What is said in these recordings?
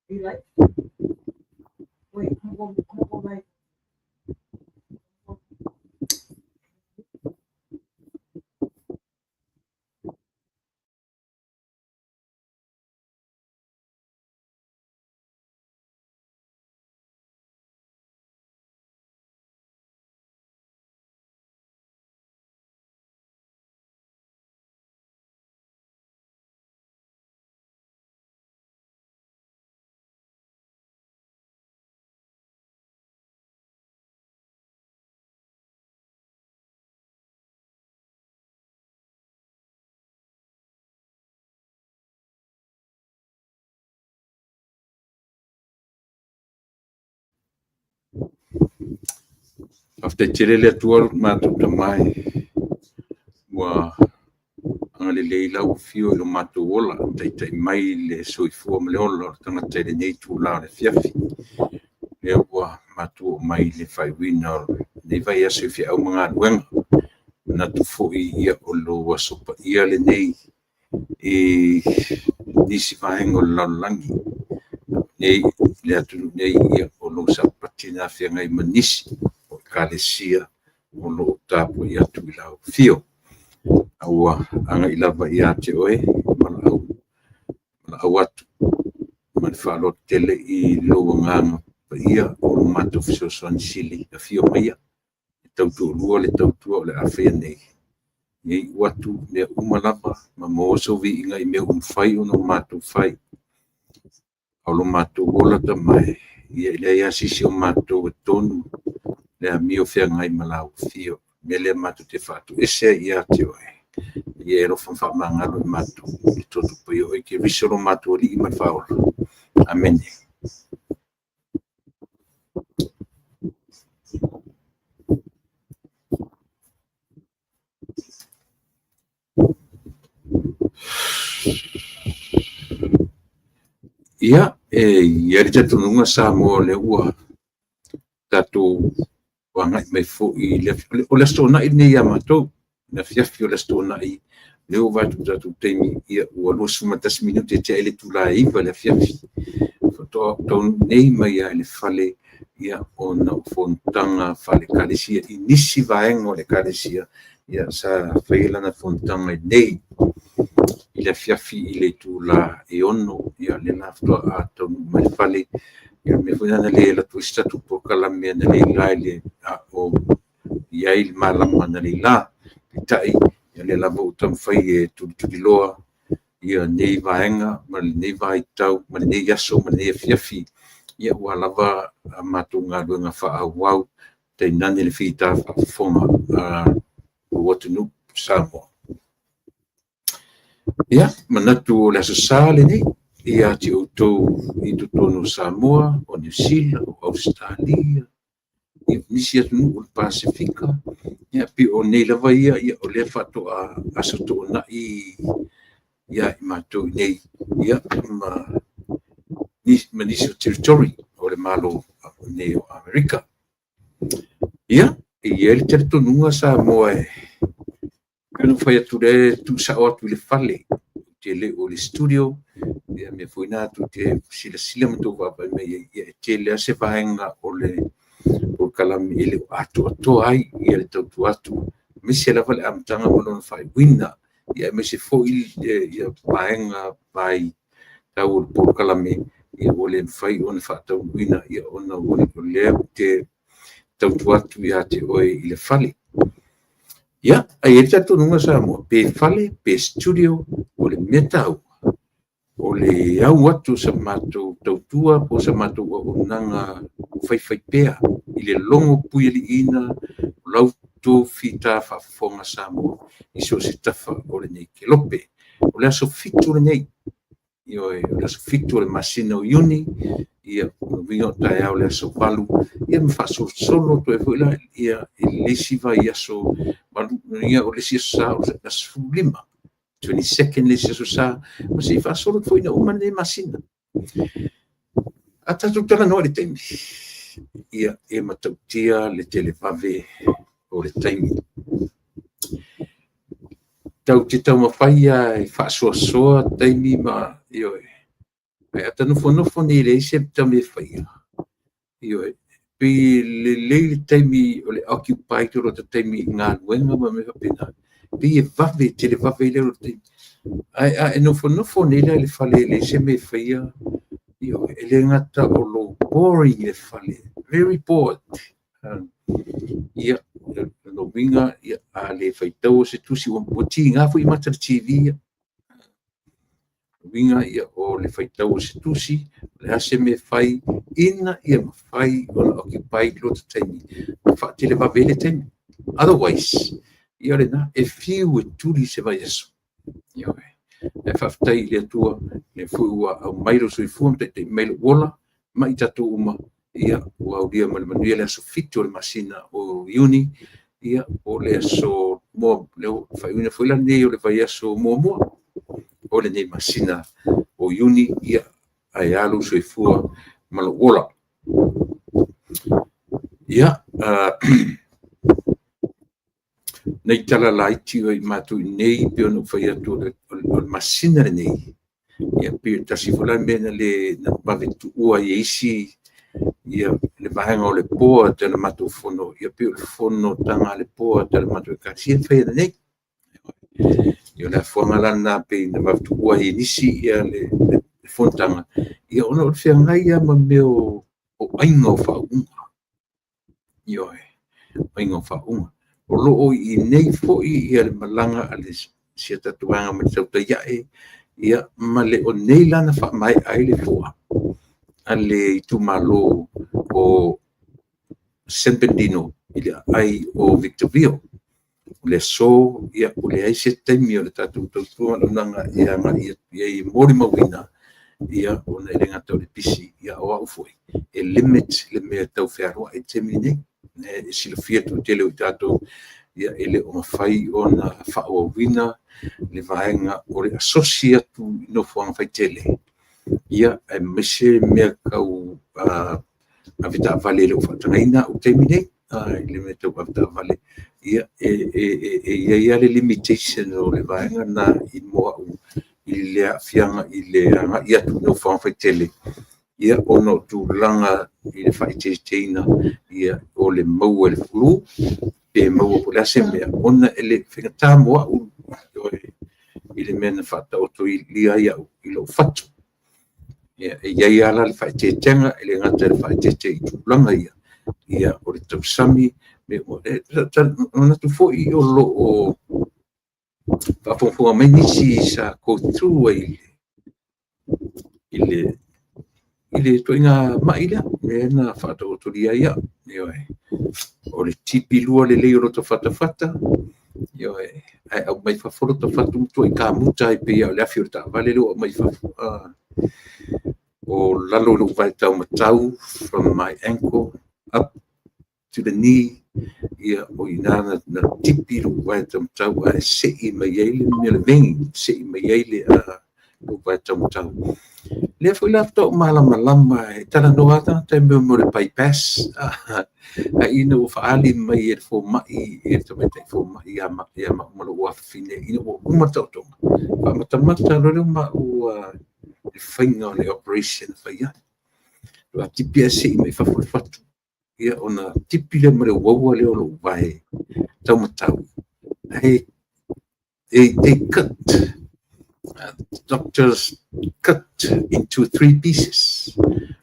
You like? Wait, come on, come on, like. Faafetai tele le Atua lo matou Tama e ua agalelei lau Afio i lo matou ola, taitai mai le soifua ma le ola o le tagata i lenei itula o le afiafi. Lea ua matou oo mai i le faaiuina o lenei vaiaso i feau ma galuega. E manatu foi o lou aso paia lenei i nisi vaega o le lalolagi, i le atunuu nei, o lou Sapati lena e feagai ma nisi o Ekalesia o lo o tapuai atu i lau afio. A ua agai lava ia te oe ma valaau atu ma le faaaloalo tele i lou Agaga Paia o lo matou fesoasoani sili. Afio maia e tautoalua le tautua o le a faia nei, ia iu atu mea uma lava ma maua sou viiga i mea ua mafai ona matou fai. O lo matou ola Tama e, ia e leai lava se isi o matou e tonu le amio feagai ma lau afio. O le mea lea matou te faatoese ai ia te oe, ia e alofa ma faamagalo i matou i le Toto Paia o oe Keriso lo matou Alii ma le Faaola. Amene. Ia, e i ai le talitonuga Samoa o lea ua tatou agai mai foi i le o le Aso Toonai lenei ia matou, le afiafi o le Aso Toonai, lea ua vaai atu i le tatou taimi, ia ua 21 minute tea i le itula e 9:00 i le afiafi. Faatoa ou taunuu nei mai lava i le fale ona o fonotaga faale-Ekalesia i nisi vaega o le Ekalesia sa faia lana fonotaga i inei i le afiafi i le itula e 6:00, ia lea la faatoa taunuu mai i le fale. Ia o le mea foi lena na le alu atu ai se tatou polokalame analeila a o i ai le malama analeila. Peitai, o lea lava ua taumafai e tulituliloa nei vaega ma lenei vaitau ma lenei aso ma lenei afiafi aua lava a matou galuega faaauau, tainane le fita faafofoga a le atunuu o Samoa. Ia, manatu o le Aso Sa lenei ia te outou i totonu o Samoa, o Niu Sila, o Ausetalia, ia nisi atunuu o le Pasefika, ia pei o nei lava ia o lea faatoa Aso Toonai ia i matou nei, ia ma nisi o territory o le Malo nei o Amerika. Ia, e i ai le talitonuga Samoa e pei ona ou fai atu o lea e tuusao atu i le fale, ou te le o i le studio, ia o le mea foi lena tou te silasila ma outou vaavaai mai ai, ia e tele lava se vaega o le polokalame e le o atoatoa ai le tautua atu, aemaise lava le amataga ma lona faaiuina, aemaise foi vaega vaitau o le polokalame ua le mafai ona faataunuuina ona o lea ou te tautua atu ia te oe i le fale. Ia, ae i ai le talitonuga Samoa, pe fale pe studio, o le mea taua, o le au atu o sa matou tautua po o sa matou auaunaga faifaipea i le logo puialiiina o la outou fita faafofoga Samoa i so o se tafa o lenei kelope. O le aso 7 lenei, ioe, o le aso 7 o le masina o Iuni, ia, o lona uiga o taeao le aso 8, ia ma faasolosolo atu ai foi la i le isi vaiaso, lona uiga o le isi aso Sa o le aso 15, 22nd le isi aso Sa, ma se i faasolo atu foi ina uma lenei masina. A tatou talanoa i le taimi, ia, e matautia le televave o le taimi. Tatou te taumafai lava e faasoasoa taimi ma, ioe. Ae a ta nofonofo nei e leai se mea e faia, ioe, pei e lelei le taimi o le occupy o lota taimi i galuega ma mea faapena, pei e vave, televave ai le alu o le taimi. Ae a e nofonofo nei la i le fale e leai se mea e faia, ioe, e le gata o lou boring i le fale, very bored. Ia, o lona uiga, a le faitaua se tusi, ua tiga foi mata i le TV. Uiga o le faitau o se tusi, o le a se mea e fai ina ia mafai ona occupy lota taimi ma faatelevave ai le taimi. Otherwise, ia o lena, e fiu e tuli se vaiaso. Ioe. Ae faafetai i le Atua, lea foi ua aumai lou soifua ma taitai mai lou ola ma i tatou uma, ia, ua aulia ma le manuia le aso 7 o le masina o Iuni, ia, o le aso le faaiuina foi lenei o le vaiaso muamua o lenei masina o Iuni, ia, ae a lou soifua ma lou ola. Ia, nai tala laiti o i matou i nei, pei ona ou fai atu o le masina lenei, ia pei tasi foi la mea na le na vave tuua ai e isi ia le vaega o le board a le matou fono, ia pei o le fonotaga a le board a le matou Ekalesia na faia nei. Ia o le afuaga la lena pei na vave tuua ai e nisi ia le fonotaga, ia ona o le feagai lava ma mea o aiga o faauuga. Ioe, aiga o faauuga. O lo o i inei foi ia le malaga a si a tatou vaega mai le tautai ae, ia ma le o nei la na faamaea ai le foa a le itumalo o San Bernardino i le aai o Victorville. O le aso, ia, ua leai se taimi o le tatou tautua auaunaga e agai atu i ai e molimauina, ia, ona e le gata o le pisi, ia o au foi, e limit le mea e tau fealuai i le taimi lenei. E silafia e le toatele o i tatou, ia, e le o mafai ona faaauauina le vaega o le asosi atu i nofoaga faitele, ia, aemaise mea tau avetaavale e le o faatagaina au i le taimi lenei, i le mea tau avetaavale. Ia, e i ai lava le limitation o le vaega lena mo au i le aafiaga i le agai atu i nofoaga faitele, ia, ona o tulaga i le faaeteeteina, ia, o le maua i le flu, pe maua po o le a se mea, ona e faigata mo au i le mea na faataotolia ai au i lou fatu. Ia, e i ai lava la le faaeteetega, e le gata i le faaeteete i tulaga ia, ia o le tausami, manatu foi o lo o faafogafoga mai nisi sa go through ai i le ituaiga mai lea, lea na faataotolia ai au. Ioe. O le tipi lua lelei o lota fatafata, ioe, ae aumai fafo lota fatu matua kamuta ai pei lava o le afi o le taavale lea ua aumai i fafo. O lalo i lou vae taumatau, from my ankle up to the knee, ia, o i ina na tipi lou vae taumatau ae sei mai ai le mea le vein, sei mai ai le lou vae taumatau. Lea foi la faatoa ou malamalama, e talanoa lava tagata i mea o le bypass, ae ina ua faaali mai e le fomai, e le tamaitai fomai ia maua ma lou afafine, ina ua uma le taotoga, faamatamata loa lea o maua i le faiga o le operation na fai ai. Ua tipi ae sei mai fafo le fatu, ia ona tipi lea ma le uaua lea o lou vae taumatau. Ae they cut, doctors cut into three pieces.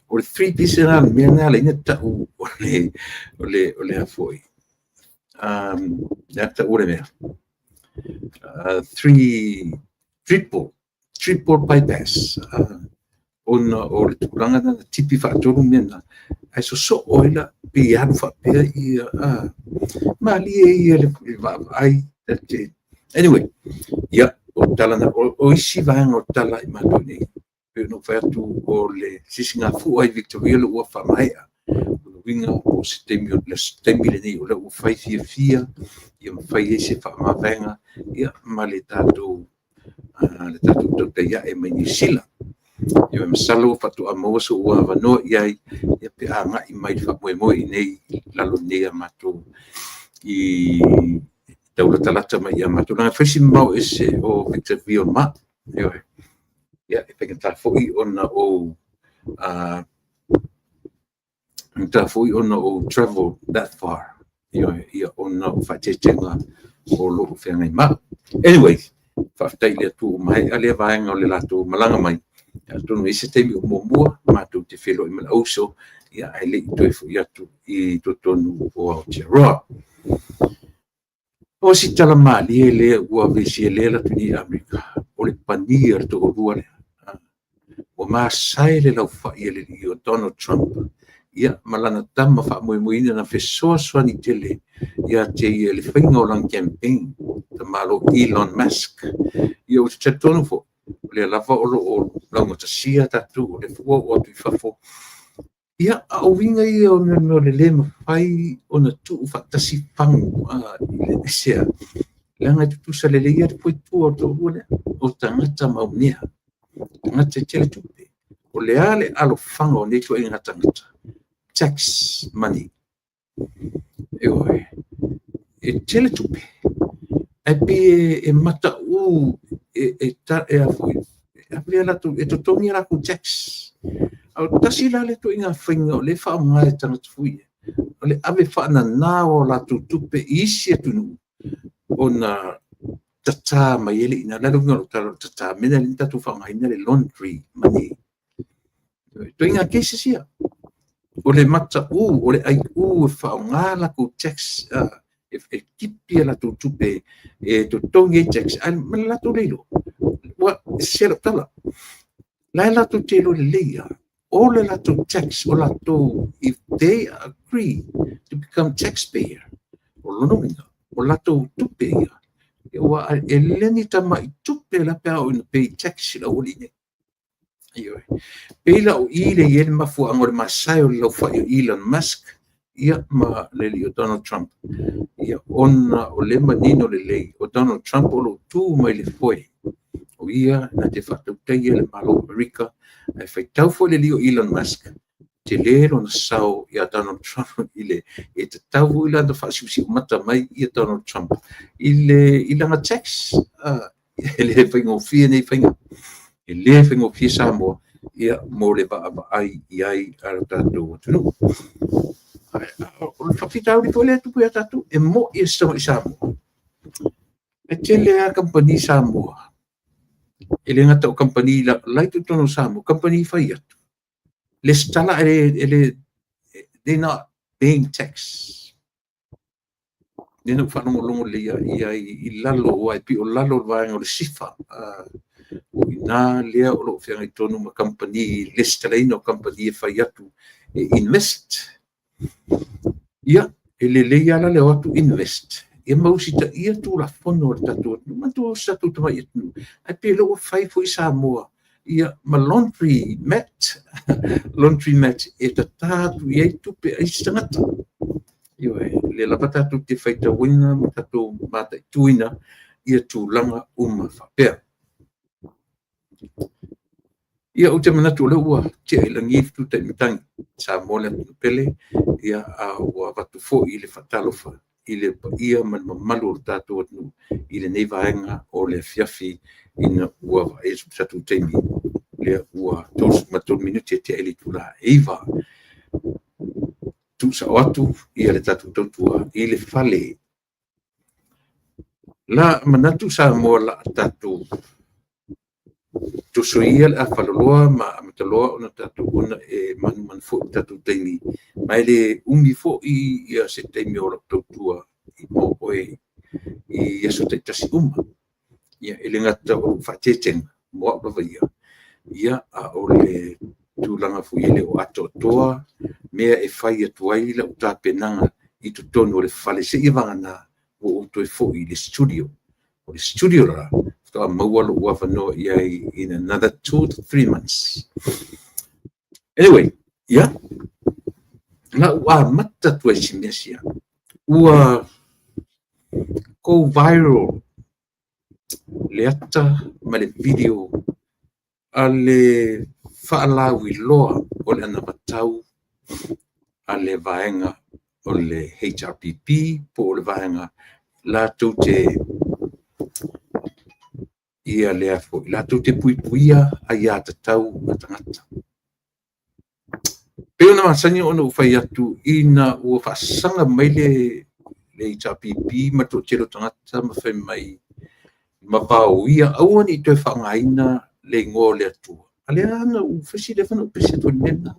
O le three pieces la le mea lena la ina tau o le a foi. Le a tau o le mea? Three, triple, triple bypass. Ona o le tulaga na tipi faatolu mea na, ae sosoo ai la, pei e alu faapea ia, malie ia le vaavaai. Anyway, ia, o tala na, o isi vaega o tala i matou nei. Pei ona ou fai atu o le sisigafua i Victoria ua faamaea. O le uiga o se taimi o le taimi lenei o lea ua fai fiafia, ia mafai ai se faamavaega, ia, ma le tatou tautai ae mai Niu Sila. Ia, masalo faatoa maua sou avanoa i ai, ia pe agai mai i le faamoemoe i nei i lalo nei a matou i taulatalata mai ia matou. Leaga e fai si mamao ese o Victorville ma. Ioe. Ia, e faigata foi ona ou faigata foi ona ou travel that far. Ia, ona o faaeteetega o lo o feagai ma au. Anyway, faafetai i le Atua ua maea lea vaega o le latou malaga mai. Atonu e i ai se taimi o muamua matou te feiloai ma le auuso, ia, ae le i toe foi atu i totonu o Aotearoa. O si tala malie lea ua vesia lea alu atu nei i Amerika, o le pani a le toalua lea. Ua masae le laufai a le alii o Donald Trump, ia, ma lana tama faamoemoeina na fesoasoani tele ia te ia i le faiga o lana campaign, tamalo Elon Musk. Ia, ou te talitonu foi, o lea lava o lo o laugatasia tatou, o lea foi ua oo atu i fafo. Ia, a o uiga ia o mea o le le mafai ona tuu faatasi fagu i sea, leaga e tutusa lelei lava le fuaitua o le toalua lea, o tagata maumea, tagata e tele tupe. O le a le alofaga o nei ituaiga tagata? Tax money. Ioe, e tele tupe, ae pei e mataū e a foi, e latou e totogi a latou tax. A o tasi la lea ituaiga faiga o lea e faaaoga e tagata foi ia, o le ave faanana o latou tupe i isi atunuu ona tata mai ai le i ina. O le a le uiga o lau tala o le tata? Mea lea na tatou faaaogaina le laundry money. Ituaiga cases ia. O le mataū, o le aiū e faaaoga latou tax, e tipi a latou tupe e totogi ai tax, ae ma le latou le iloa. Ua sese lau tala. La e latou te iloa lelei lava, o le latou tax, o latou, if they agree to become taxpayer, o lona uiga, o latou tupe ia, ua e le ni tamai tupe la pe a oo ina pay tax i le aualii nei. Ioe. Pei la o i le i ai le mafuaaga o le masae o le laufai o Elon Musk, ia, ma le alii o Donald Trump. Ia, ona o le manino lelei o Donald Trump o lo o tu mai le foe. O ia na te faatautaia le Malo o Amerika, ae faitau foi le alii o Elon Musk, tele lona sao ia Donald Trump i le e tatau foi la ona faasiusiumata mai ia Donald Trump i lana tax. E le faigofie nei faiga. E le faigofie Samoa, ia, mo le vaavaai i ai a lo tatou atunuu. O le faafitauli foi lea e tupu ia tatou, e moi e se i Samoa. E tele lava kamupani Samoa. E le gata o kamupani la i totonu o Samoa, kamupani fai atu. Lesitala e le, they not paying tax. Lea na ou faalogologo lelei i ai i lalo, aua e pei o lalo o le vaega o le SIFA. O i ina lea o lo o feagai tonu ma kamupani, lesitalaina o kamupani e fai atu e invest. Ia, e lelei lava la le o atu invest, ia ma usitaia Tulafono a le tatou atunuu. Manatua o se tatou tamai atunuu, ae pei o lea ua fai foi Samoa, ia, ma laundry mat, laundry mat e tata atu i ai tupe a isi tagata. Ioe, lea lava tatou te faitauina ma tatou mataituina ia tulaga uma faapea. Ia, ou te manatu o lea ua tea i lagi le fetutai matagi. Samoa le atunuu pele, ia, a ua avatu foi le faatalofa i le paia ma le mamalu o le tatou atunuu i lenei vaega o le afiafi ina ua vaai atu i le tatou taimi, lea ua 33 minute e tea i le itula e 9. Tuusao atu ia le tatou tautua i le fale. La manatu Samoa la tatou tusoia le afaloloa ma amataloa ona tatou ona e manumanu foi i le tatou taimi, ma e le umi foi ia se taimi o lau tautua mo oe i aso taitasi uma. Ia, e le gata o lou faaeteetega mo au lava ia, ia, a o le tulaga foi e le o atoatoa mea e fai atu ai lau tapenaga i totonu o le fale, seia vagana ua ou toe foi i le studio. O le studio la, faatoa maua lou avanoa i ai in another 2 to 3 months. Anyway, ia, la ua amata atu ai si mea sia. Ua go viral le ata ma le video a le faalauiloa o le anavatau a le vaega o le HRPP po o le vaega latou te Ia lea foi, latou te puipuia aiatatau a tagata. E pei ona masani ona ou fai atu ina ua faasaga mai le HRPP ma le toatele o tagata ma fai mai ma vaoia aua ne i toe faaaogaina le igoa o le Atua. A lea na ou fesili ai foi na ou pese atu i le mea lena.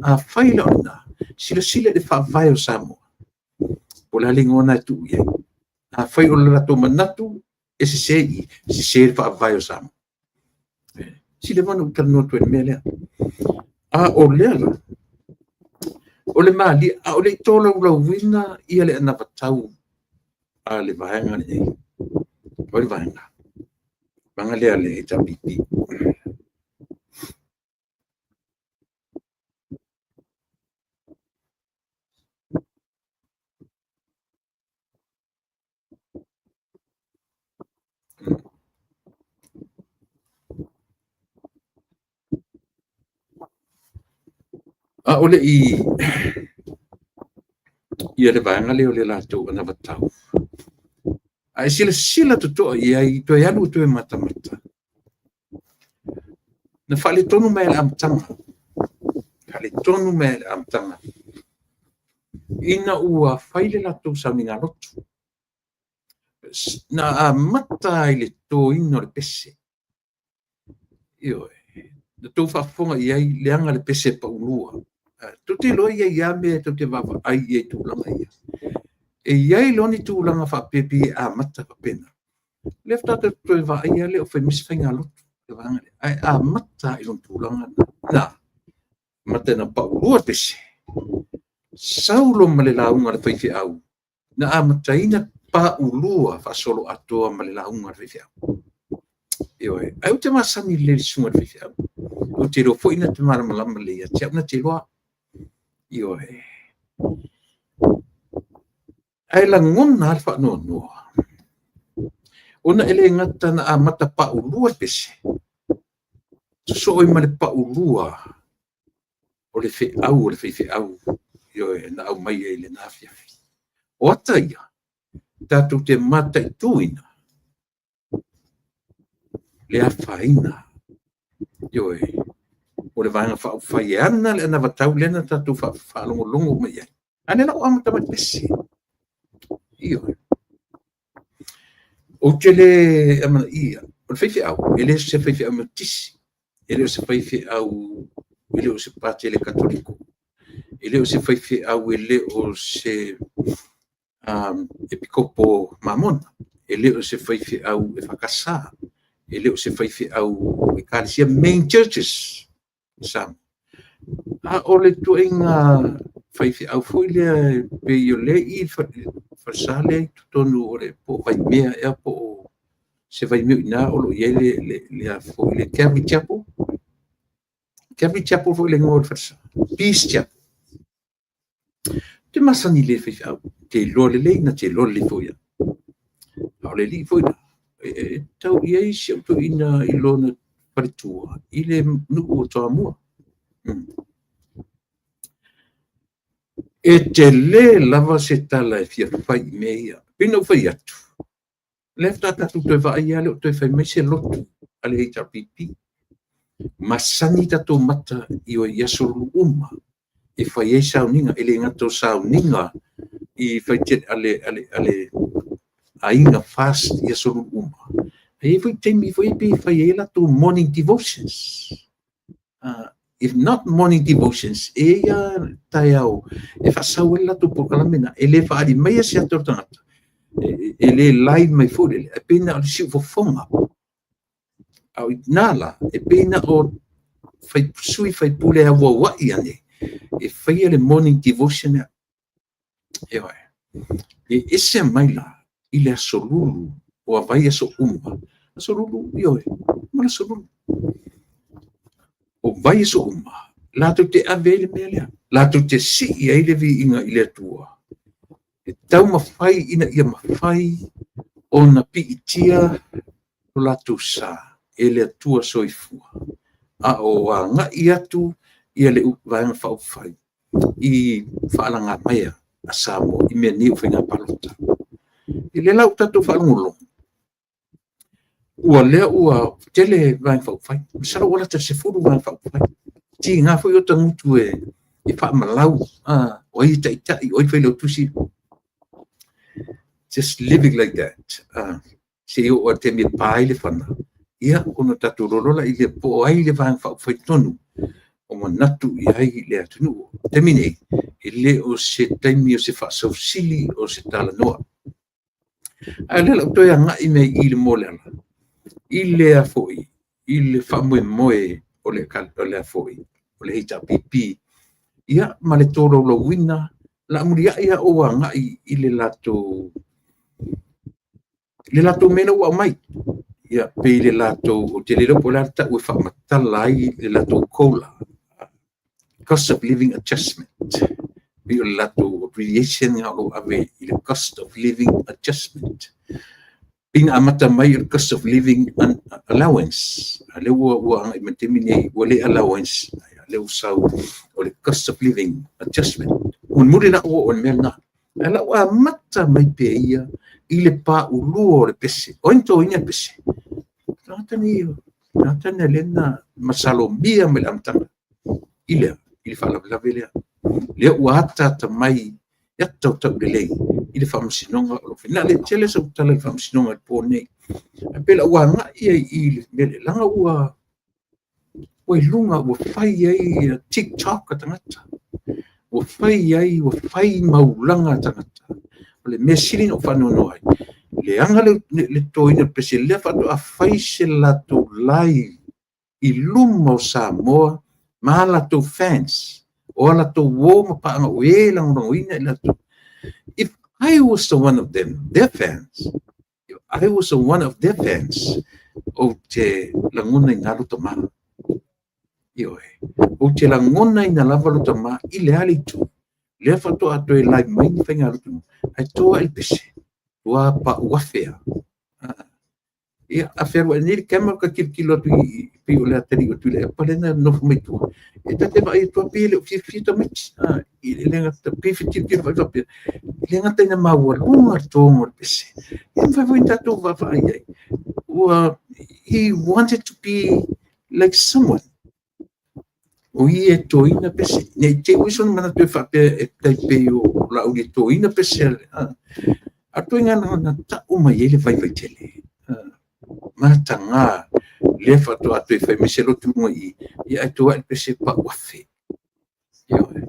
Afai la o lena, silasila i le faavae o Samoa, po o le a le igoa lena e tuu i ai. Afai o le latou manatu e sese i i, sese le faavae o Samoa. Sili ona ou talanoa atu ai i le mea lea. A o lea la, o le malie, a o le i tolaulauina ia le anavatau a le vaega lenei, o le vaega lea a le HRPP. A o le i ia le vaega lea o le latou anavatau, a e silasila totoa i ai, toe alu e toe matamata, na faaletonu mai lava i le amataga, faaletonu mai lava i le amataga, ina ua fai le latou sauniga lotu, na amata ai i le totoina o le pese. Ioe. Na outou faafofoga i ai, leaga le pese paulua. Tou te iloa e i ai lava mea tou te vaavaai i ai i tulaga ia. E i ai loa ni tulaga faapea pei e amata faapena, lea faatoa tatou toe vaai lava lea o fai mai se faigalotu i le vaega lea, ae amata lava i lona tulaga lena. Amata ina paulua le pese, sau loa ma le lauga a le faifeau na amataina paulua faasoloatoa ma le lauga a le faifeau. Ioe. Ae ou te masani lelei i le susuga i le faifeau. Ou te iloa foi na te malamalama lelei ia te au na te iloa au. Ioe. Ae lagona lava le faanoanoa, ona e le gata na amata paulua le pese, sosoo ai ma le paulua o le feau a le faifeau, ioe, na aumai ai i lena afiafi. O ata ia tatou te mataituina le afaina, ioe, o le Vaega Faaupufai e ana le anavatau lea na tatou faalogologo uma i ai, a o lea la ua amata mai i le pese. Ioe. Ou te le amanaia, o le faifeau, e le o se faifeau Metotisi, e le o se faifeau, e le o se Patele Katoliko, e le o se faifeau, e le o se Epikopo Mamona, e le o se faifeau EFKS, e le o se faifeau Ekalesia, main churches i Samoa. A o le ituaiga faifeau foi lea pei o lea e i i le falesa lea i totonu o le po o Vaimea ea po o se vaimea o i ina o lo o i ai le Calvary Chapel. Calvary Chapel foi le igoa o le falesa. Peace Chapel. Ou te masani lelei i le faifeau, te iloa lelei, na te iloa lelei foi au. A o le alii foi la, e tau i ai si ou toeaina i lona faletua i le nuu o Toamua. E tele lava se tala e fia fai i mea ia. Pei ona ou fai atu, o lea faatoa tatou toe vaai lava lea o toe fai mai se lotu a le HRPP. Masani tatou mata i aso uma e fai ai sauniga, e le gata o sauniga i faitele a le aiga FAST i aso uma, ae i ai foi taimi foi ia pei e fai ai latou morning devotions. If not morning devotions, e i ai lava taeao e faasau ai le latou polokalame lena. E le faaali maia se ata o le tagata, e le live mai foi lele, ae pei na o le siufofoga. A o i ina la, e pei na o sui faipule e auauai ane e faia le morning devotion lea. Ioe. E ese mai la i le Aso Lulu o vaiaso uma. Aso Lulu, ioe, ma le Aso Lulu. O vaiaso uma, latou te ave ai le mea lea. Latou te sii ai le viiga i le Atua. E taumafai ina ia mafai ona piitia lo latou sa e le Atua soifua, a o agai atu ia le Vaega Faaupufai i faalagamaea a Samoa i mea nei o faiga palota. O lea la ua tatou faalogologo, Ua lea ua tele Vaega Faaupufai, masalo ua lata i le 10 Vaega Faaupufai. Tiga foi o tagutu e faamalau, o ai e taitai, o ai e failautusi. Just leave it like that. Se i oo lava i le taimi e pa ai le fana, ia ona tatou iloa loa lea po o ai le Vaega Faaupufai tonu o manatu i ai le atunuu. O le taimi nei, e le o se taimi o se faasausili o se talanoa. Ae o lea o le a ou toe agai mai i le moa o le ala, i le a foi, i le faamoemoe o le a foi, o le HRPP, ia ma le tolaulauina, o le a muliai lava ou agai i le latou mea lea ua aumai. Ia, pei le latou, ou te le iloa po o le a le tau e faamatala ai le latou COLA, Cost of Living Adjustment. Pei o le latou abbreviation lena o lo o ave i le Cost of Living Adjustment. Pei na amata mai o le Cost of Living Allowance, a lea ua agai mai le taimi nei, ua le allowance, a lea ua sau o le Cost of Living Adjustment. Mulimuli la ua oo i le mea lena. Ae o le a ou amata mai pea ia i le paulua o le pese. O ai na toina le pese? O tagata nei, o tagata nei lea na masalomia mai le amataga i le i le faalavelave lea. Lea ua ataata mai e ata o taulelei i le faamasinoga o lo o fai. Na le tele sau tala i le faamasinoga i le po nei. Ae pei o le a ou agai ai i le mea lea, leaga ua i luga, ua fai ai TikTok a tagata. Ua fai ai, ua fai maulaga a tagata. O le mea sili ona ou faanoanoa ai, leaga le totoina o le pese, lea faatoa fai se latou live i luma o Samoa ma a latou fans, o a latou uo ma paaga o e lagolagoina i latou. If I was the one of them, their fans, if I was the one of their fans, ou te lagonaina lou tama. Ioe. Ou te lagonaina lava lou tama i le a le itu. Lea faatoa toe live mai ni faigalotu, ae toa i le pese. Ua pau afe a. Ia, a fealuai nei le camera ta tilotilo atu i pei o le atalii o Tuilaepa lea na nofo mai tua. E ta te vaai atu pei e le o fiafia tamaiti. I le gata pei e tilotilo foi faapea, e le gata ina maualuga le toga o le pese. E mafai foi ona tatou vaavaai i ai. Ua, he wanted to be like someone. O ia e toina pese. Ne i te i ua sona manatu e faapea e tai pei o Laauli e toina pese. A toina na tau mai ai le vaivai tele. Mataga lea faatoa toe fai mai se lotu luga i i, ia ae toai le pese pau afe. Ioe.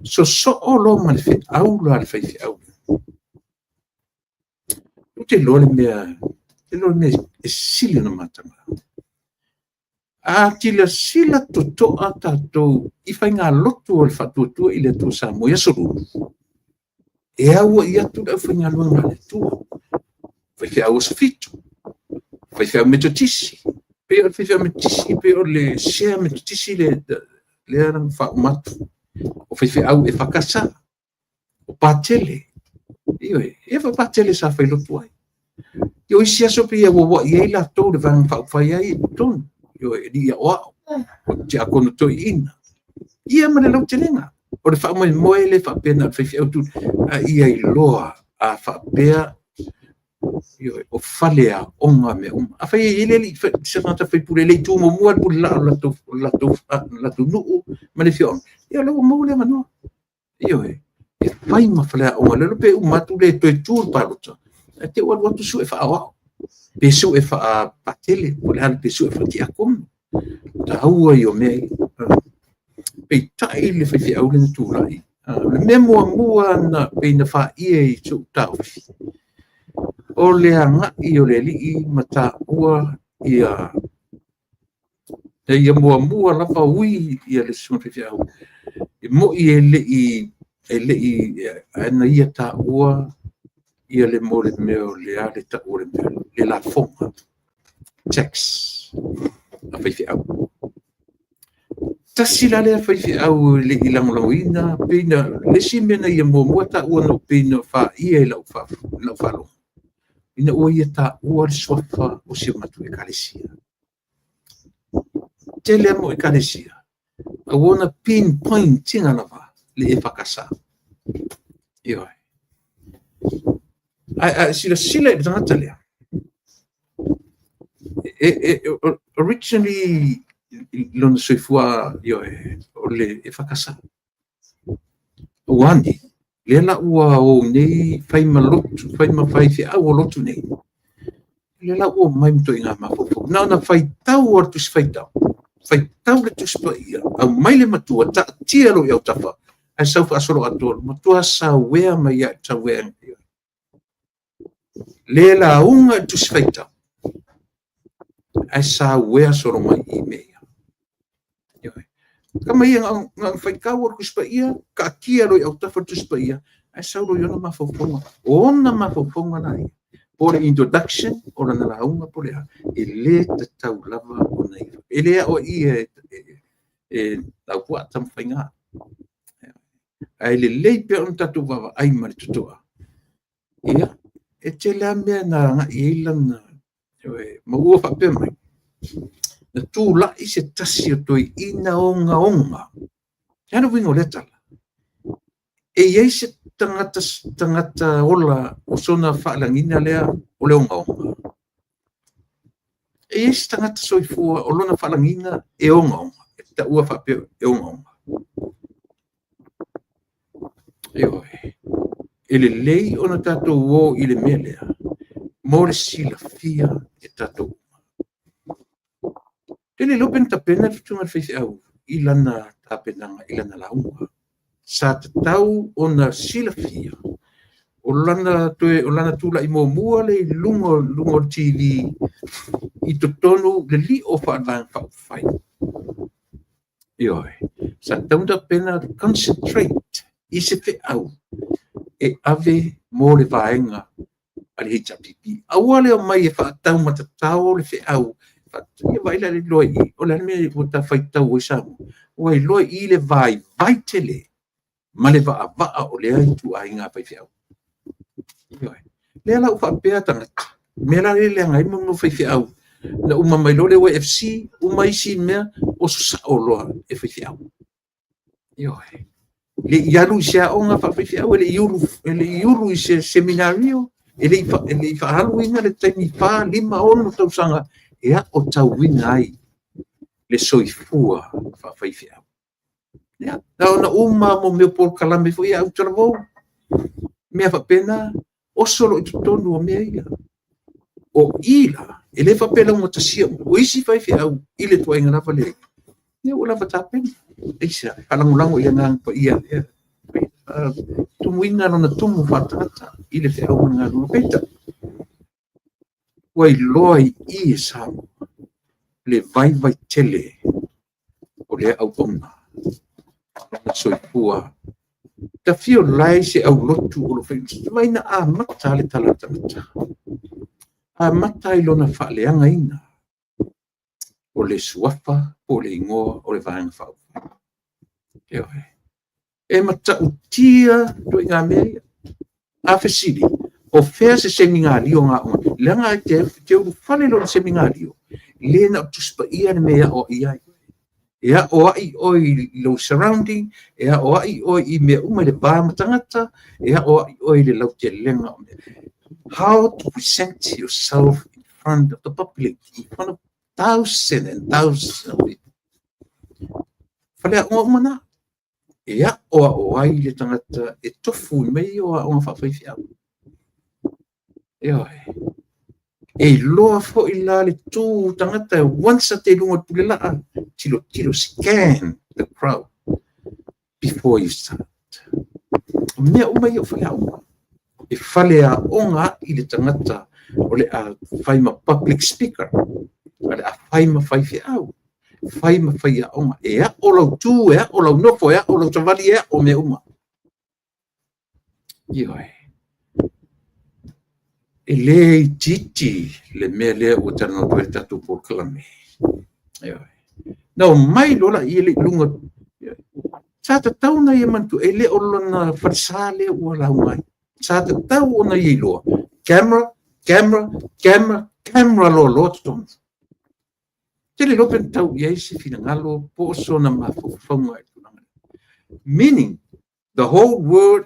Sosoo loa ma le feau la a le faifeau. Ou te iloa le mea, te iloa le mea e sili ona mataga. A silasila totoa tatou i faigalotu o le Faatuatua i le Atua Samoa i aso Lulu, e auai atu le aufaigaluega a le Atua, faifeau aso 7, faifeau Metotisi, pei o le faifeau Metotisi, pei o le sea Metotisi lea na faauma atu, o faifeau EFKS, o Patele, ioe, e foi Patele sa failotu ai. I o isi aso pei e auauai ai latou le Vaega Faaupufai ai i totonu, ioe, e alii aoao, o tiakono toeaiina, ia ma le lautelega. O le faamoemoe le faapea na o le faifeau tu, a ia iloa a faapea, ioe, o fale aoga mea uma. Afai e i ai le alii se tagata faipule e le i tu muamua le pule laa o le latou nuu ma le afioaga, ia o lea ua maua le avanoa. Ioe, e fai ma faleaoga, le iloa pe uma atu le toe tu le palota, ae te i ua alu atu sue faaaoao, pe sue faapatele, po o le a, pe sue faatiakono. Taua ia o mea ia. Peitai le faifeau lea na tulai. O le mea muamua na pei na faia i so'u taofi, o le agai o le alii ma taua ia na ia muamua lava ui ia le susuga faifeau. E moi e le i ae na ia taua ia le mo le mea o le a le tau o le mea, le lafoga, tax a faifeau. Tasi la lea faifeau e le i lagolagoina, pei na le isi mea na ia muamua taua na pei na faia i lau faalogo, ina ua ia taua le suafa o si o matou ekalesia. Tele lava mau ekalesia, a ua ona pinpoint ina lava le EFKS. Ioe. Ae a silasila i le tagata lea, Originally lona soifua, ioe, o le EFKS. Ua ane, lea la ua o nei fai ma lotu, fai ma faifeau o lotu nei. Lea la ua omai ma ituaiga mafaufau. Na ona faitau o le Tusi Faitau, faitau le Tusi Paia, aumai le matua, taatia loa i autafa, ae sau faasoloatoa, matua sauea mai ia sauea. Le lauga i le Tusi Faitau, ae sauea solo mai i mea ia. Ioe. Tama ia na ona faitau o le Tusi Paia, taatia loa i autafa le Tusi Paia, ae sau loa i ona mafaufauga. O ona mafaufauga la ia, po o le introduction, o lana lauga po o le a, e le tatau lava ona ia. E le aoaia e Laupua Tamafaiga. Ae lelei pea ona tatou vaavaai ma le totoa. Ia, e tele lava mea na agai ai lana, ma ua faapea mai, na tulai se tasi o toeaiina ogaoga. O le a le uiga o lea tala? E i ai se tagata ola o sona faalagiga lea o le ogaoga. E i ai se tagata soifua o lona faalagiga e ogaoga, e taua faapea e ogaoga. Ioe. E lelei ona tatou o i le mea lea mo le silafia e tatou uma. E le iloa pe na tapena le fetuga i le faifeau i lana tapenaga i lana lauga. Sa tatau ona silafia o lana tulai muamua lea i luga o le TV i totonu le lio faale-Vaega Faaupufai. Ioe. Sa tatau ona tapena concentrate i se feau e ave mo le vaega a le HRPP. Aua le omai e faataumatatao le feau. Ia vaai la i loa i i, o le a le mea ua ta faitau ai Samoa? Ua iloa i i le vaivai tele ma le vaavaa o lea ituaiga faifeau. Lea la ua faapea tagata, mea la lea e leaga ai mo faifeau, na uma mai loa le YFC, uma isi mea, oso sao loa e faifeau. Ioe. Le i alu i se aoga faafaifeau, e le i ulu i se seminario, e le i faaaluina le taimi 4, 5, 6 tausaga e aotauina ai le soifua faafaifeau. Ia, na ona uma mo mea o polokalame foi ia autalavou, mea faapena, oso loa i totonu o mea ia. O i la, e le faapea e laugatasia uma. O isi faifeau i le tuaiga lava lea, ia ua lava tapena. Aisea? Faalagolago i le Agaga Paia, tumuina lona tumu faaletagata i le feau ma le galuega. Peitai, ua iloa i i e Samoa le vaivai tele o lea auauna, lona soifua. Tafio lae se aulotu o lo o fai, mai na amata le tala a le tagata. Amata i lona faaleagaina o le suafa po o le igoa o le Vaega Faaupufai. Ioe. E matautia ituaiga mea ia. A fesili, o fea se seminalio na aoga? Leaga e te ulufale loa i le seminalio, le na o Tusi Paia le mea e aoai ai. E aoai oe i lou surrounding, e aoai oe i mea uma i le va ma tagata, e aoai oe i le lautelega o mea. How to present yourself in front of the public, in front of thousands and thousands of people. Faleaoga uma na. E aoao ai le tagata e tofu i mea ia o aoga faafaifeau. Ioe. E iloa foi la le tu tagata once a te luga o le pulelaa, tilotilo, scan the crowd before you start. O mea uma ia o faleaoga. E faleaoga ai le tagata o le a fai ma public speaker, o le a fai ma faifeau, fai ma faiaoga. E ao lau tu, e ao lau nofo, e ao lau savali, e ao mea uma. Ioe. E le itiiti le mea lea ua talanoa atu ai le tatou polokalame. Ioe. Na omai loa la i le luga, sa tatau ona ia manatua, e le o lona falesa lea ua lauga ai. Sa tatau ona ia iloa, camera, camera, camera, camera loa loa totonu. Te le iloa pe na tau i ai se finagalo po o sona mafaufauga i le tulaga lea. Meaning, the whole world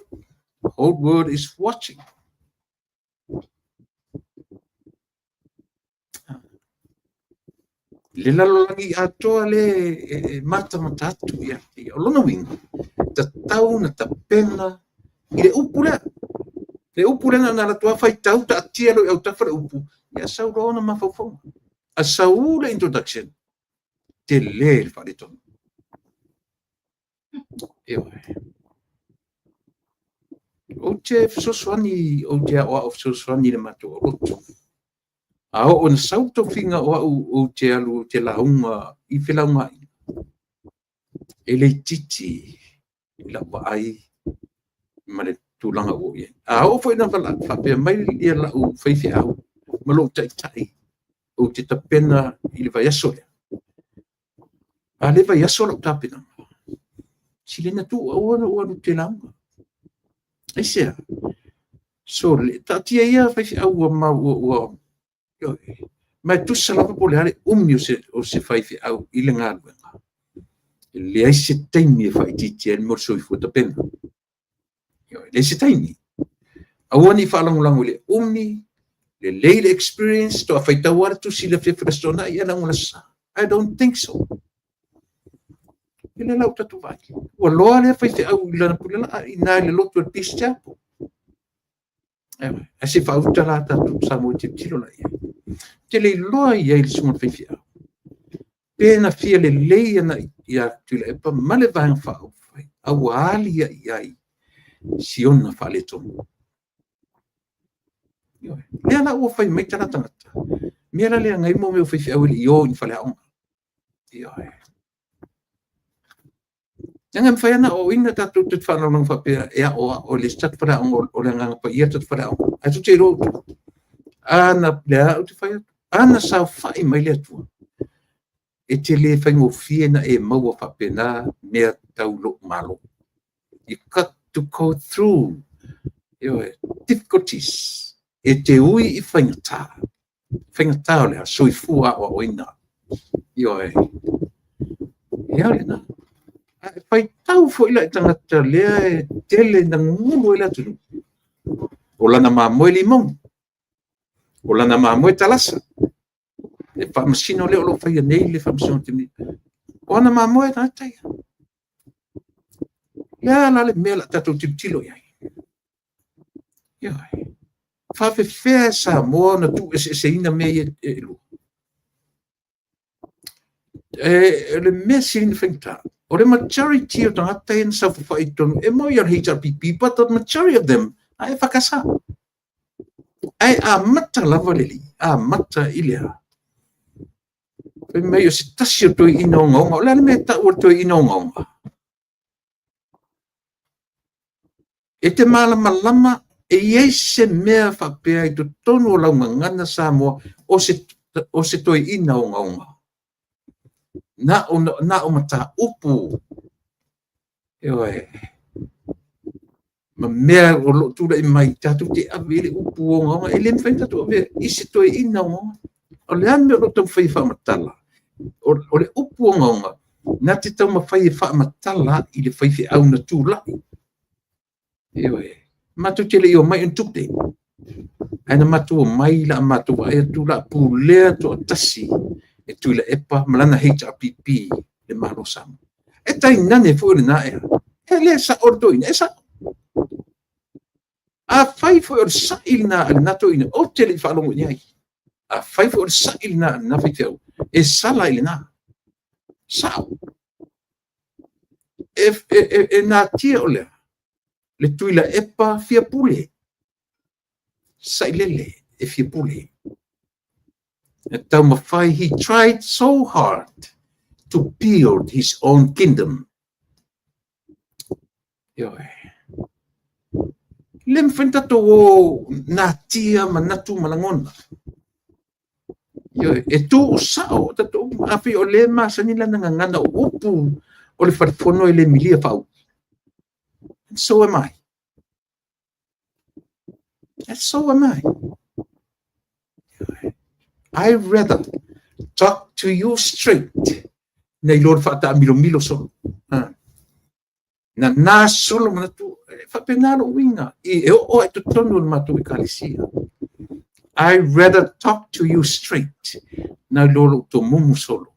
is watching. Le lalolagi atoa lea e matamata atu ia te ia. O lona uiga, tatau ona tapena i le upu lea. Le upu lea na ona alu atu lava faitau taatia loa i autafa le upu, ia sau loa ona mafaufauga. A sau le introduction, tele le faaletonu. Ioe. Ou te fesoasoani, ou te aoao fesoasoani i le matou aulotu. A oo ina sau le tofiga o au ou te alu ou te lauga i felaugaaiga, e le itiiti i lau vaai ma le tulaga ua oo i ai. A oo foi ina faapea mai ia lau faifeau ma lou taitai ou te tapena i le vaiaso lea, a le vaiaso lau tapenaga, sili ona tuu aua lou alu ou te lauga. Aisea? Sole, taatia ia faifeau ua mau ua ma e tusa lava po o le a le umi o se faifeau i le galuega, e leai se taimi e faaitiitia ai le mea o le soifua tapena. E leai se taimi. Aua ne i faalagolago i le umi, lelei le experience, faatoa faitau lava le tusi i le afiafi o le Aso Toonai ae lauga i le Aso Sa. I don't think so. E le la ua tatou vaai. Ua loa lea faifeau i lana pulelaa i ina i le lotu o le Peace Chapel. Ae se i faauta la tatou Samoa e tilotilo la i ai. Ou te le iloa i ai le susuga i le faifeau, pe na fia lelei ia Tuilaepa ma le Vaega Faaupufai, a ua aliae ai si ona faaletonu. Lea la ua fai mai tala a tagata, mea la lea e agai mea o faifeau e le i o i ni faleaoga. Ioe. Leaga e mafai lava ona aoaoina tatou te faalogologo faapea e aoao e leai se tatou faleaoga o le Agaga Paia le tatou faleaoga. Ae tou te iloa outou, ana, lea ou te fai atu, ana saofai mai le Atua, e te le faigofie ona e maua faapena mea tau lou Malo. You got to go through, ioe, difficulties. E te ui i faigata. Faigata o le a? Soifua aoaoina. Ioe. Ia lena. A e faitau foi la i tagata lea e tele ina gugulu ai le atunuu, o lana mamoe limoni, o lana mamoe talasa, le faamasino lea o lo o faia nei le faamasinoga o le O ana mamoe tagata ia. O le a la le mea o le a tatou tilotilo i ai? Ioe. Faafefea e Samoa ona tuueseeseina mea ia e lua? E, le mea sili ona faigata, o le majority o tagata ia na saofafai i totonu, e moni o le HRPP, but the majority of them are EFKS. Ae amata lava le alii, amata i le a? Fai mai o se tasi o toeaiina ogaoga. O le a le mea e tau o le toeaina ogaoga? E te malamalama e i ai se mea faapea i totonu o lau gagana Samoa o se toeaina ogaoga. Na o, na o mataupu, ioe, ma mea o lo o tulai mai tatou te ave i le upu ogaoga. E le mafai ona tatou avea i se toeaina ogaoga. O le a le mea o lo o taumafai e faamatala? O le upu ogaoga na te taumafai e faamatala i le faifeau na tulai. Ioe. Matou te le i omai i ni tupe. Ae na matou omai la matou vaai atu la pulea toatasi e Tuilaepa ma lana HRPP le Malo Samoa. E tainane foi o lena ea. E le sao le toeaina, e sao. Afai foi o le sa'i lena a lena toeaina, ou te le i faalogo i ai. Afai foi o le sa'i lena a lena faifeau, e sala i lena. Sao. E natia o lea, le Tuilaepa fia pule. Sailele e fia pule. E taumafai, he tried so hard to build his own kingdom. Ioe. Le mafai ona tatou o natia manatu ma lagona. Ioe, e tuusao tatou afai o lea e masani lana gagana o upu o le falefono e le milia faaupu. And so am I. And so am I. I rather talk to you straight nei lo le faataamilomilo solo. Na solo manatu, e faapena lou uiga, e oo ai totonu o le matou ekalesia. I rather talk to you straight. Na iloa lou tomumu solo,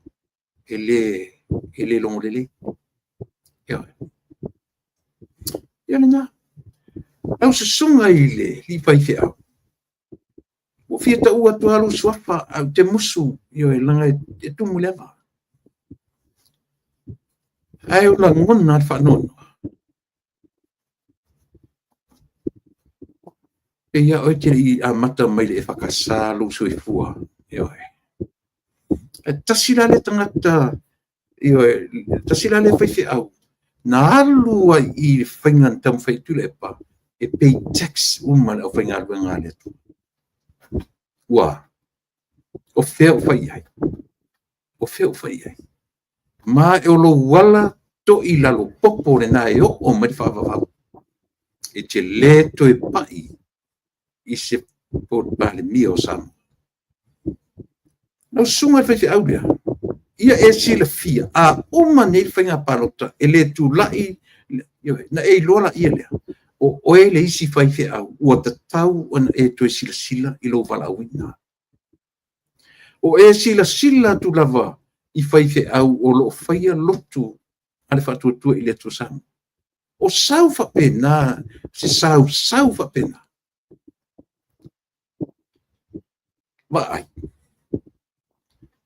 e le logo lelei. Ioe. Ia lena. Lau susuga i le alii faifeau, ua fia taua atu lava lou suafa, ae ou te musu, ioe, leaga e tumu i le ava. Ae o lagona le faanoanoa. Pei lava oe e te le i amata mai i le EFKS lou soifua. Ioe. E tasi la lea tagata, ioe, tasi la lea faifeau, na alu ai i le faiga na taumafai e Tuilaepa e pay tax uma le aufaigaluega a le Atua. Ua, o fea o fai i ai? O fea o fai i ai? Ma o lou ala toi lalo popo lena e oo mai le faavavau. E te le toe pai i se Palemia o Samoa. Lau susuga i le faifeau lea, ia e silafia, a uma nei le faiga palota, e le tulai, na e iloa laia lea, o oe le isi faifeau ua tatau ona e toe silasila i lou valaauina. O e silasila atu lava i faifeau o lo o faia lotu a le Faatuatua i le Atua Samoa. O sau faapena, se sausau faapena. Vaai,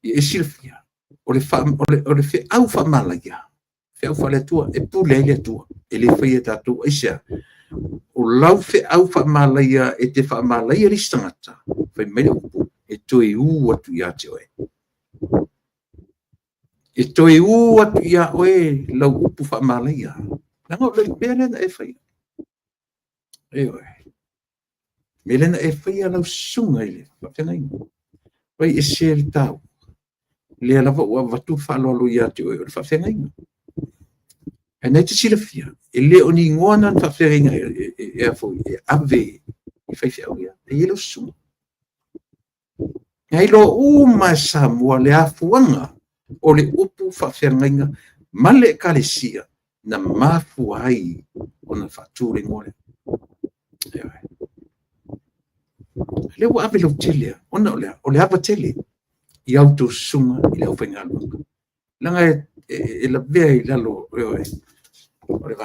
ia e silafia, o le feau faamalaia, feau faale-Atua, e pule ai le Atua, e le faia e tatou. Aisea? O lau feau faamalaia e te faamalaia le isi tagata, fai mai le upu, e toe u atu ia te oe. E toe u atu ia oe lau upu faamalaia. Leaga o le mea lea na e faia. Ioe. Mea lea na e faia lau susuga i le faafeagaiga. Vai ese le taua. Lea lava ua avatu le faaaloalo ia te oe o le faafeagaiga. Ae na e te silafia, e le o ni igoa na faafeagaiga e ave i faifeau ia. E i ai lau susuga. Na iloa uma e Samoa le afuaga o le upu faafeagaiga ma le Ekalesia na mafua ai ona faatu le igoa lea. Lea ua ave lautele, ona o le a? O le ava tele i a outou susuga i le aufaigaluega. Leaga e lavea i lalo o le vaega lea. O le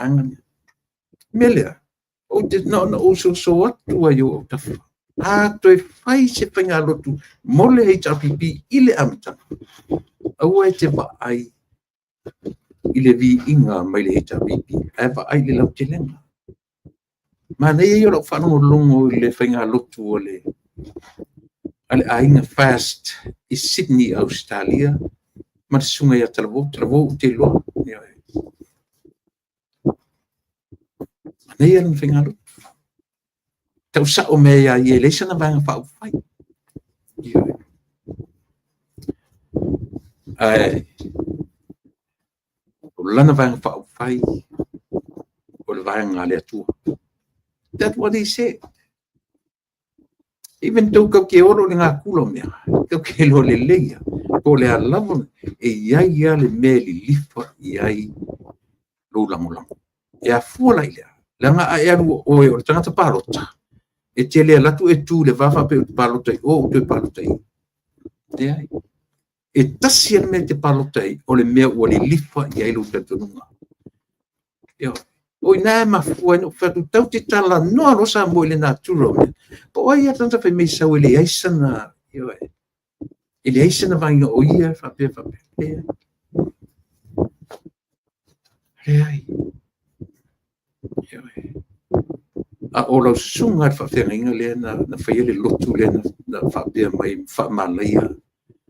mea lea, ou te na ona ou soso atu ai i ou autafa, a toe fai se faigalotu mo le HRPP i le amataga, aua e te vaai i le viiga mai le HRPP, ae vaai i le lautelega. Manaia ia o lau faalogologo i le faigalotu a le aiga Fast i Sydney, Australia, ma le susuga ia Talavou. Talavou ou te iloa. Manaia lana faigalotu. Tau sao mea ia ia, e leai sana Vaega Faaupufai. Ae o lana Vaega Faaupufai, o le vaega a le Atua. That's what he said. Even though kau te olo i le gakula o mea, kau te iloa lelei lava, po o le a lava, e i ai lava le mea e lilifa i ai lou lagolago. E afua la i le a? Leaga a e alu o oe o le tagata palota, e te le alu atu e tu i le va faapea ou te palota i o, ou toe palota i i. Leai. E tasi lava le mea e te palota ai, o le mea ua lilifa i ai lou talitonuga. Ioe. O i ina e mafua ai ona ou fai atu, tatou te talanoa loa Samoa i le natura o mea. Po o ai lava le tagata fai mai e sau e leai sana, ioe, e leai sana vaaiga o ia faapea faapea. Leai. Leai. Ioe. A o lau susuga i le faafeagaiga lea na faia le lotu lea na faapea mai faamalaia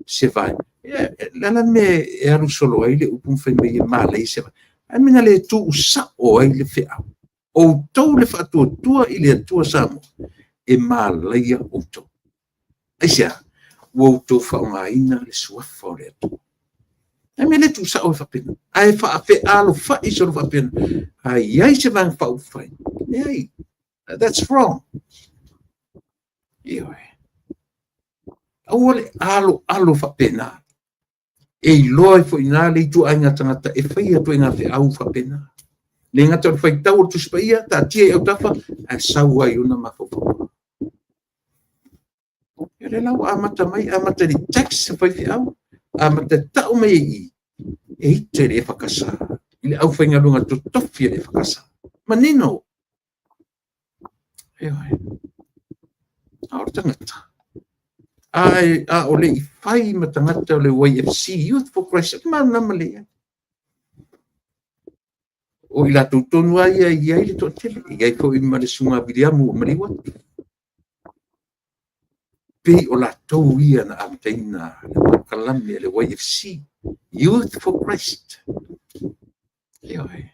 se vaega. Le a la le mea e alu solo ai le upu ma fai mai e malaia se vaega? A mea na le tuusao ai le feau? Outou le faatuatua i le Atua Samoa, e malaia outou. Aisea? Ua outou faaaogaina le suafa o le Atua. A mea le tuusao e faapena? Ae faafealofai solo faapena. A i ai se Vaega Faaupufai? Leai. That's wrong. Ioe. Aua le aloalo faapena. E iloa ai foi i ina le ituaiga tagata e faia ituaiga feau faapena. Le gata o le faitau o le Tusi Paia, taatia i autafa, ae sau ai i ona mafaufauga. Ia lea la ua amata mai, amata i le tax a faifeau, amata tau mai i i, e ita i le EFKS, i le aufaigaluega totofi a le EFKS. Manino. Ioe. A o le tagata, a o le i fai ma tagata o le YFC, Youth for Christ, e malamalama lelei ai. O i latou tonu lava ia e i ai le toatele, e i ai foi ma le Susuga Viliamu ua maliu atu. Pei o latou ia na amataina le polokalame a le YFC, Youth for Christ. Ioe.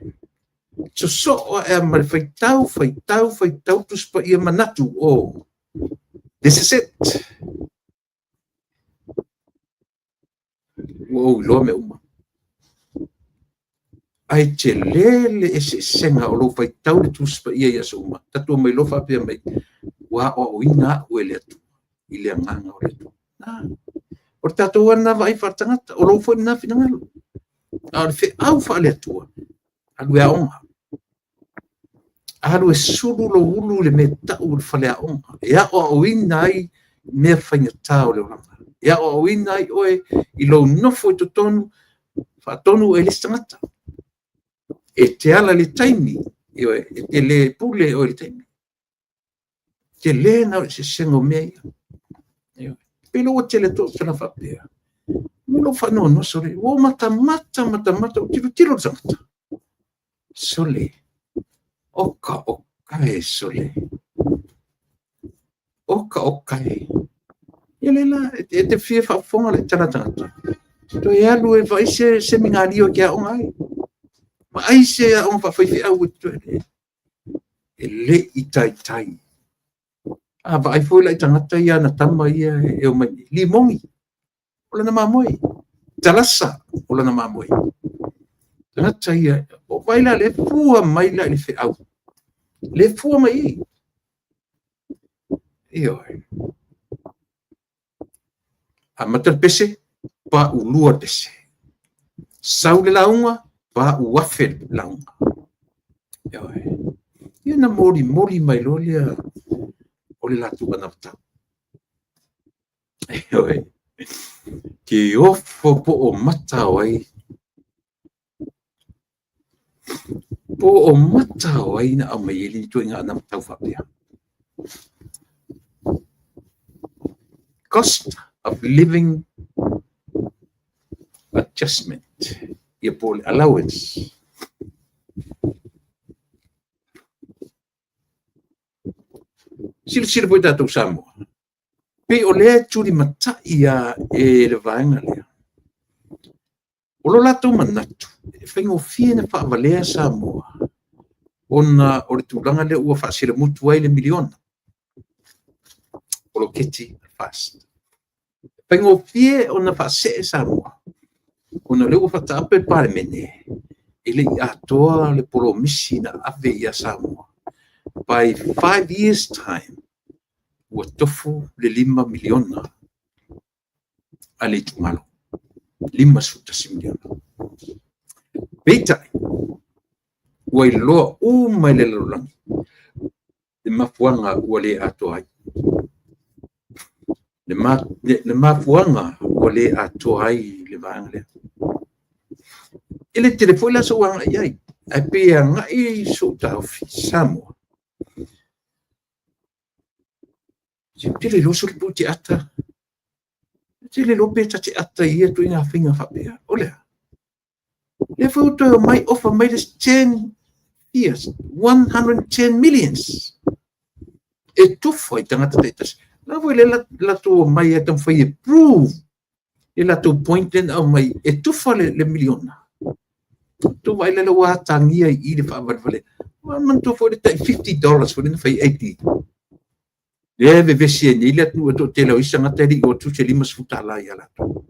Sosoo ae ma le faitau, faitau, faitau Tusi Paia manatu, oh, this is it. Ua ou iloa mea uma. Ae tele le eseesega o lou faitau le Tusi Paia i aso uma. Tatou omai loa faapea mai, ua aoaoina au e le Atua i le agaga o le Atua. O le tatou lava lena vaai faaletagata, o lou foi lena finagalo. A o le feau faale-Atua, alu e aoga. Alu e sulu lou ulu i le mea e tau o le faleaoga, e aoaoina ai mea faigata o le olaga. E aoaoina ai oe i lou nofo i totonu, faatonu oe e le isi tagata. E te ala i le taimi, ioe, e te le pule oe i le taimi. Tele na o le eseesega o mea ia. Ioe. Pei ua tele atu au tala faapea. Ua lou faanoanoa sole, ua ou matamata, matamata, ou tilotilo le tagata. Sole, oka oka e sole. Oka oka e. Ia le la, e te fia faafofoga le tala tagata. Toe alu e vaai se semigalio e te aoga ai. Vaai se aoga faafaifeau e toe. E le i taitai. A vaai foi la i tagata ia na tama ia e omai nei. Limogi, o lana mamoe. Talasa, o lana mamoe. Tagata ia, o vai la le fua mai la i le feau. Le fua mai i. Ioe. Amata le pese, paulua le pese. Sau le lauga, pauafe le lauga. Ioe. Ia na molimoli mai loa lea o le latou anavatau. Ioe. Ke ofo po o mata o ai. Po o mata o ai na aumai ai le ituaiga anavatau faapea. Cost of living adjustment, ia po o le allowance. Silasila foi tatou Samoa, pei o lea e tulimatai lava e le vaega lea. O lo latou manatu, e faigofie na faavalea Samoa ona o le tulaga lea ua faaselemutu ai le miliona poloketi FAST. Faigofie ona faasee Samoa ona o lea ua faataape le Palemene e le i atoa le polomisi na ave ia Samoa. By 5 years time, ua tofu le $5 miliona a le itumalo. $51 miliona. Peitai, ua iloa uma e le lalolagi le mafuaaga ua le atoa ai. Le mafuaaga ua le atoa ai le vaega lea. E le tele foi la sou agai i ai, ae pei e agai sou taofi Samoa. Se ou te le iloa sole pe ou te ata. Ou te le iloa pe ta te ata i ia ituaiga faiga faapea. O le a? Lea foi ua toe omai ofa mai le 10 years, 110 millions. E tofa i tagata taitasi. La foi le latou omai e taumafai e prove le latou point lea na aumai e tufa le miliona. Tou vaai la ua atagia i i le faavalevale. Ua manatua foi le tai $50 foi lea na fai ai AP. Lea e vevesi ai nei le atunuu e toatele o isi tagata e le i oo atu se $50 ia latou.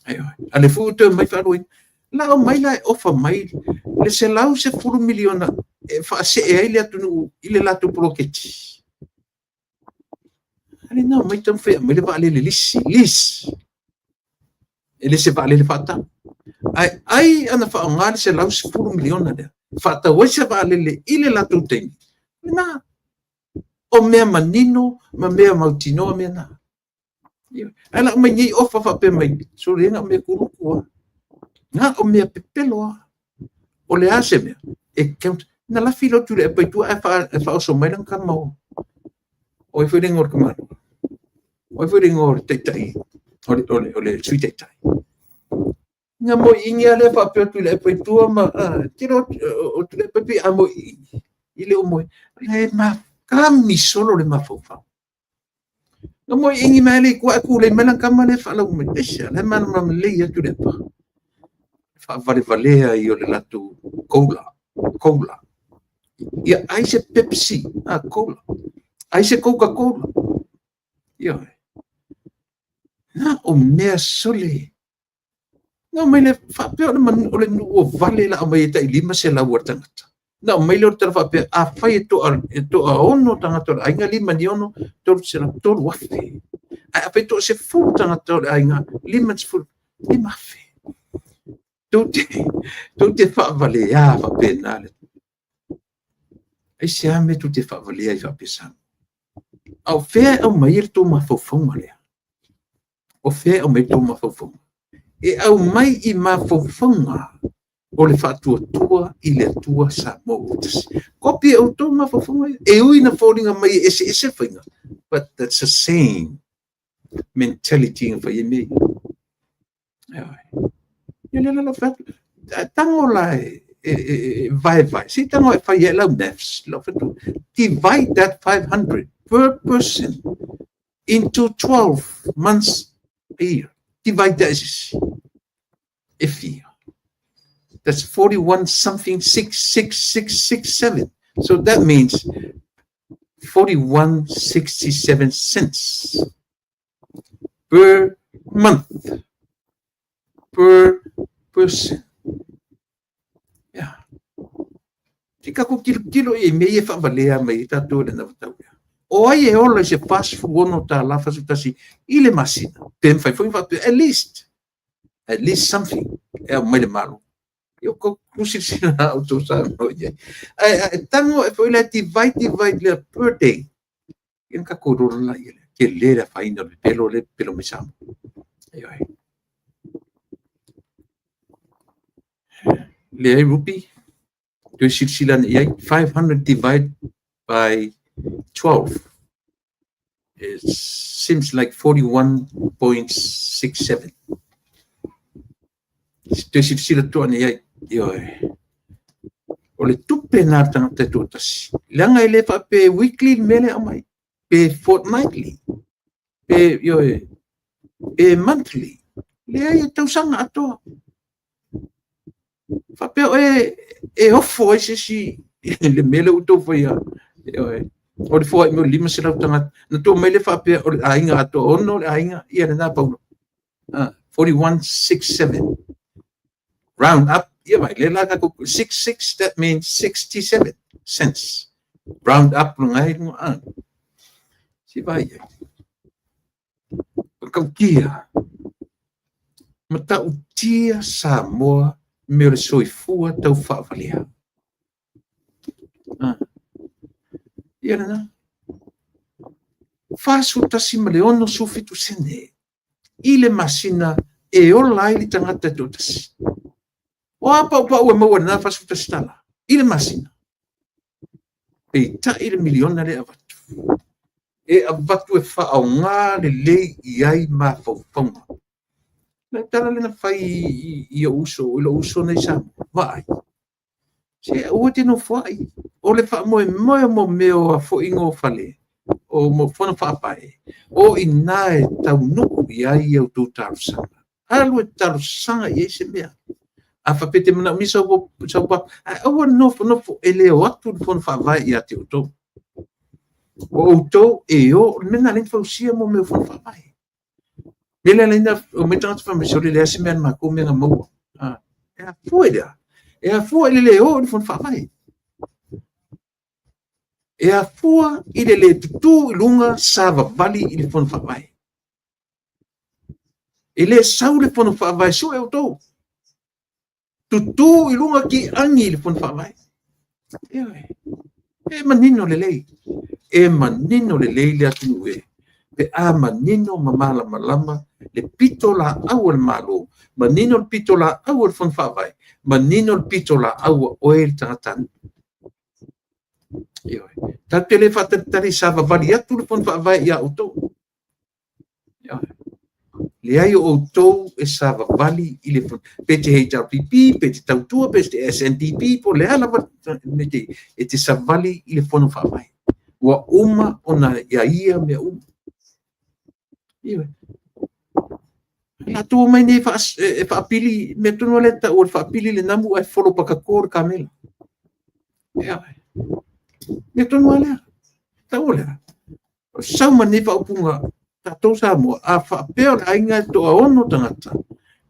Ioe. A o lea foi ua toe omai faaluaina. La omai la e ofa mai le $110 miliona e faasee ai le atunuu i le latou poloketi. A lena omai taumafai e aumai le vaalele lisi, lease. E le se vaalele faatau. Ae ai ana faaaoga le $110 miliona lea, faatau ai se vaalele i le latou taimi, lena. O mea manino ma mea mautinoa mea na. Ae lau mai nei ofa faapea mai, sole na o mea kuluku lava. Na o mea pepelo lava. O le a se mea? E count. Na lafi lea o Tuilaepa i tua ae faaoso mai lana tama o ai foi le igoa o le tamaloa? O ai foi le igoa o le taitai, o le Sui Taitai? Na moiini lava lea faapea o Tuilaepa i tua ma tele o Tuilaepa pei a moiini i le o moe. E kami solo le mafaufau. Na moiini mai lea i tua ae tulei mai lana tama lea e faalau mai. Aisea? La e malamalama lelei lava Tuilaepa. Faavalevalea ai o le latou cola, cola. Ia ai se Pepsi, a cola. Ai se Coca-Cola. Ia. Na o mea sole. Na aumai le faapea o le nuu o vale la aumai e tai 500 a le tagata. Na aumai lea o le tala faapea, afai e toaono tagata o le aiga, 5 ni 6, 300, 3,000. Ae afai e toasefulu tagata o le aiga, 50, 5,000. Tou te faavalea faapena le. Aisea mea tou te faavalea ai faapea Samoa? A o fea e aumai ai le tou mafaufauga lea? O fea e aumai ai le tou mafaufauga? E aumai i mafaufauga o le faatuatua i le Atua Samoa ua tasi. Kopi e outou mafaufauga ia. E ui na foliga mai e eseese faiga, but that's the same mentality na fai ai mea ia. Ia lea la lau fai atu. Tago la e vaevae. Se i tago e fai ai lau maths. Lau fai atu, divide that 500 per person into 12 months a year. Divide that e fia. That's 41 something 6 6 6 6 7. So that means 41.67 cents per month per person. Yeah. Se tatou tilotilo i mea ia e faavalea mai ai tatou i le anavatau lea. O ai e ola i se $46 41 i le masina? Pe mafai foi ona faapea, at least something e aumai le Malo. Ia outou silasila la outou saunoa i ai. Ae tago ae foi la divide, divide lea per day. Ia na tatou iloa loa lea. Tele le afaina o le pepelo lea e pepelo mai Samoa. Ioe. Leai Ruby, toe silasila ane i ai, 500 divide by 12. It seems like 41.67. Toe silasila totoa ane i ai. Ioe. O le tupe na le tagata e toatasi. Leaga e le faapea weekly le mea lea aumai. Pe fortnightly. Pe, ioe, pe monthly. Leai, e tausaga atoa. Faapea oe e ofo ai se isi le mea lea ua outou faia. Ioe. O le foai mai o le 500 tagata. Na tuu mai le faapea o le aiga atoa ono le aiga, ia lena Paulo. 4167. Round up, ia vai, le la tatou 66, that means 67 cents. Round up luga ai luga a. Si vai ai. Matautia. Matautia Samoa me o le soifua tau faavalea. Ia lena. 41 ma le 67 sene i le masina e ola ai le tagata e toatasi. O a paupau e maua lena $41 i le masina? Peitai le miliona lea e avatu. E avatu e faaaoga lelei i ai mafaufauga. Le tala lea na fai i ou uso, i lou uso nei Samoa, vaai. Se aua te nofoai. O le faamoemoe mo mea o afoiga o fale, o mo fono faavae, o ina e taunuu i ai i outou talosaga. Alu e talosaga i ai se mea. A faapea te manaomia sau sau, ae aua le nofonofo e le o atu le fono faavae ia te outou. O outou e o, le mea lena lea na fausia mo mea o fono faavae. Mea lea lea o mai tagata fai mai, sole leai se mea a le matou mea na maua. E afua i le a? E afua i le le o i le fono faavae. E afua i le le tutū i luga savavali i le fono faavae. E le sau le fono faavae sue outou. Tutū i luga ki agi i le fono faavae. E manino lelei. E manino lelei le atunuu e, pe a manino ma malamalama le pitolaau a le Malo, manino le pitolaau a le Fono Faavae, manino le pitolaau a oe le tagatanuu. Ioe. Tatou te le faatalitali savavali atu le Fono Faavae ia outou. Ioe. Leai o outou e savavali i le pe te HRPP, pe te Tautua, pe te SNDP, po o le a lava le mea e te savali i le Fono Faavae. Ua uma ona ia ia mea uma. Ioe. Latou omai nei e faapili mea tonu lea e tau o le faapili le namu ae folo pakato le kamela. Ioe. Mea tonu lava lea. Tau o lea. O sau ma nei faaupuga, tatou Samoa, a faapea o le aiga e toaono tagata,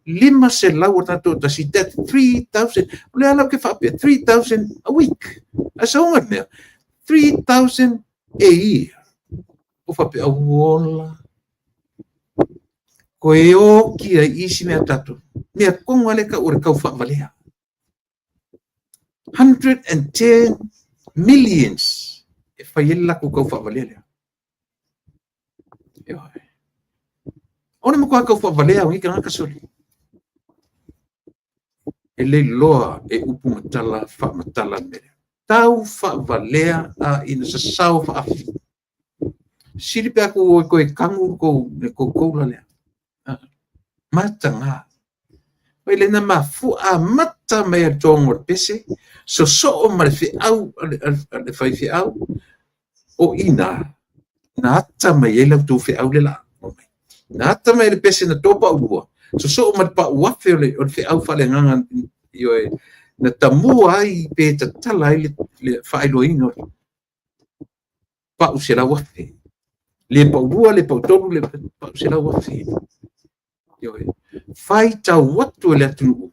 500 o tagata toatasi, that's 3,000. O lea la ou te faapea, 3,000 a week. Ae sauga le mea, 3,000 a year. O faapea, ola. Koe oki ai isi mea tatou. Mea tonu lava lea e tau o le taufaavalea. 110 millions e fai ai le latou taufaavalea lea. Ioe. O le matua taufaavalea o nei tagata soli. E le iloa e upu matala faamatala le mea lea. Taufaavalea a ina sasao faafi. Sili pe a tou o e toe tanu le tou taula lea. Mataga. Mai lena mafua amata mai le toga o le pese, sosoo ma le feau a le faifeau, o i ina, na ata mai ai la outou feau le la. Na ata mai le pese na to paulua, sosoo ma le pau afe o le feau faaleagaga, ioe, na tamua ai pe tatala ai le faailoaina o pau 100,000. Le paulua, le pautolu, le pau 100,000. Ioe. Faitau atu e le atunuu.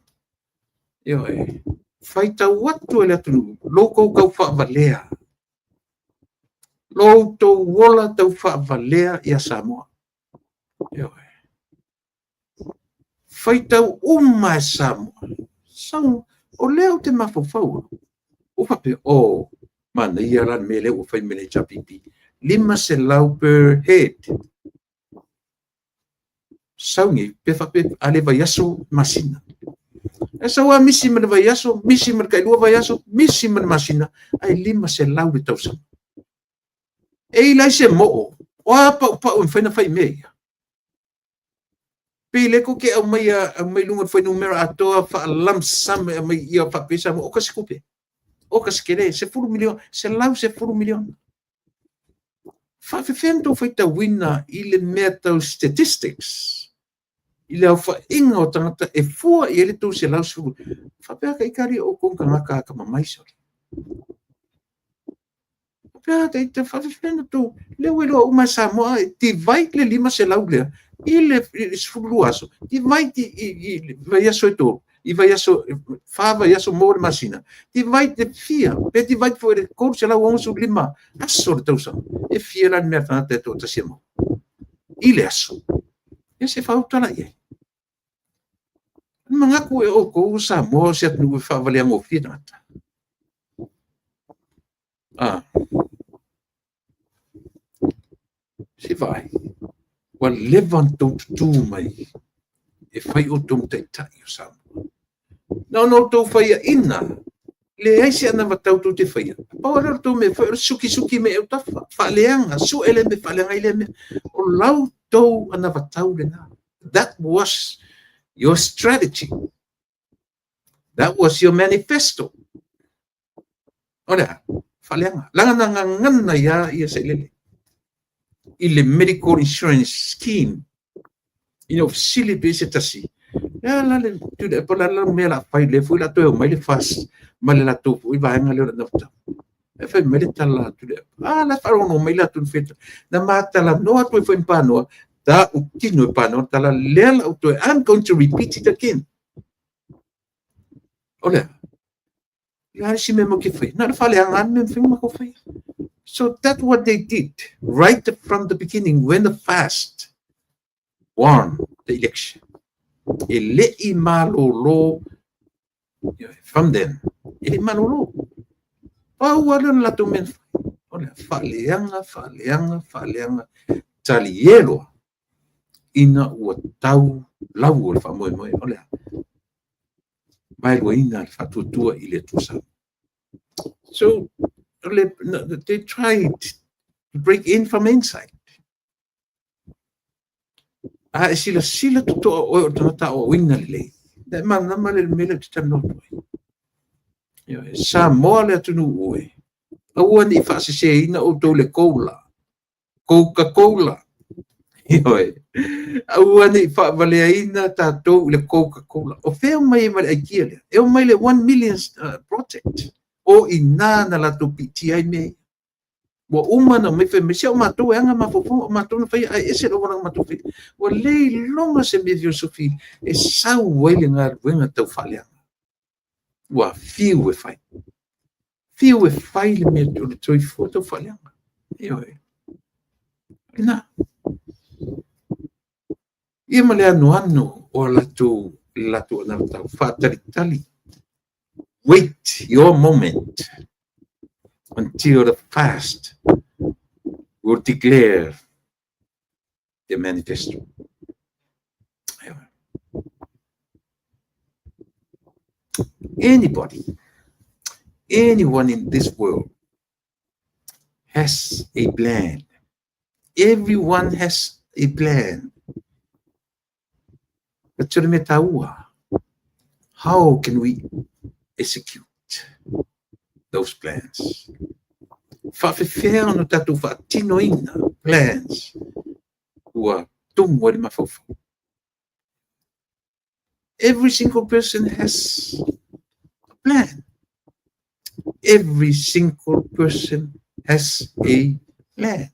Ioe. Faitau atu e le atunuu. Lo tou taufaavalea. Lo tou ola taufaavalea ia Samoa. Ioe. Faitau uma e Samoa. Sau, o lea ou te mafaufau. O faapea, o, manaia la le mea lea ua fai mai le HRPP. 500 per head. Sau nei, pe faapea, a le vaiaso masina. E sau a misi ma le vaiaso, misi ma le tailua vaiaso, misi ma le masina, ae 500 le tausaga. E i lai se moo, o a paupau e mafai ona fai mea ia. Pe le tou te aumai aumai luga o le fuainumera atoa faa-lump sum e aumai ia faapea Samoa, o kasi tupe. O kasi tele, 10 miliona, 110 miliona. Faafefea ona tou faitauina i le mea tau statistics, i le aofaiga o tagata e fua i ai le 310. Faapea ka itali o outou tagata atamamai sole. Faapea ka ita faafefea ona tou, lea ua iloa uma e Samoa, divide le 500 lea i le 12 aso, divide i vaiaso e tolu, i vaiaso, fa vaiaso mo le masina, divide le fia, pe divide foi le 365 aso le tausaga, e fia la le mea tagata e toatasi e maua i le aso. Ia se faautala i ai. Manatu e outou o Samoa o se atunuu e faavaleagofie tagata. Ah. Se vaai, ua leva ona tou tutū mai e fai outou ma taitai o Samoa. Na ona outou faiaina, leai se anavatau tou te faia. Pau lea o le tou mea fai o le sukisuki mai autafa, faaleaga, sue le mea, faaleaga i lea mea. O lau tou anavatau lena. That was your strategy. That was your manifesto. O lea, faaleaga. Laga na gagana ia ia sailele i le medical insurance scheme. Ina ua fesili pe se tasi. Lea la le tuli po la la mea la fai le foi la toe o mai le FAST ma le latou foi vaega lea o le anavatau. E fai mai le tala atu le a la faalogo mai la tu feta. Na matalanoa atu ai foi ma panoa, ta utino e panoa tala lea la u toe, I'm going to repeat it again. O lea, le a si mea mo ke fai. Na le faaleaga le mea mafai ma fai. So that's what they did right from the beginning when the FAST won the election. E le i malolo from them. E le i malolo. Pau lava lea o le latou mea na fai. O le faaleaga, faaleaga, faaleaga, talie loa ina ua tau lau o le faamoemoe. O le a? Vaeluaina le Faatuatua i le Atua Samoa. So, they tried to break in from inside. A e silasila totoa oe o le tagata aoaoina lelei, na e malamalama le mea lea ou te talanoa atu ai. Ioe, Samoa le atunuu e, aua ne i faaseseina outou i le cola, Coca-Cola. Ioe, aua ne i faavaleaina tatou i le Coca-Cola. O fea e omai ai ma le aikia lea? E omai le 1 million project. O i ina na latou piitia ai mea ia. Ua uma ona omai fai mai, se o matou e ana mafaufauga, o matou na faia, ae ese le auala na matou faia. Ua le iloga se mea filosofi e sau ai le galuega tau faaleaga. Ua fiu e fai. Fiu e fai le mea o le soifua tau faaleaga. Ioe. Lena. Ia ma le anoano o latou le latou anavatau faatalitali. Wait your moment until the fast will declare their manifesto. Anybody, anyone in this world has a plan. Everyone has a plan. But o le mea taua, how can we execute those plans? Faafefea ona tatou faatinoina plans ua tumu ai le mafaufau. Every single person has a plan. Every single person has a plan.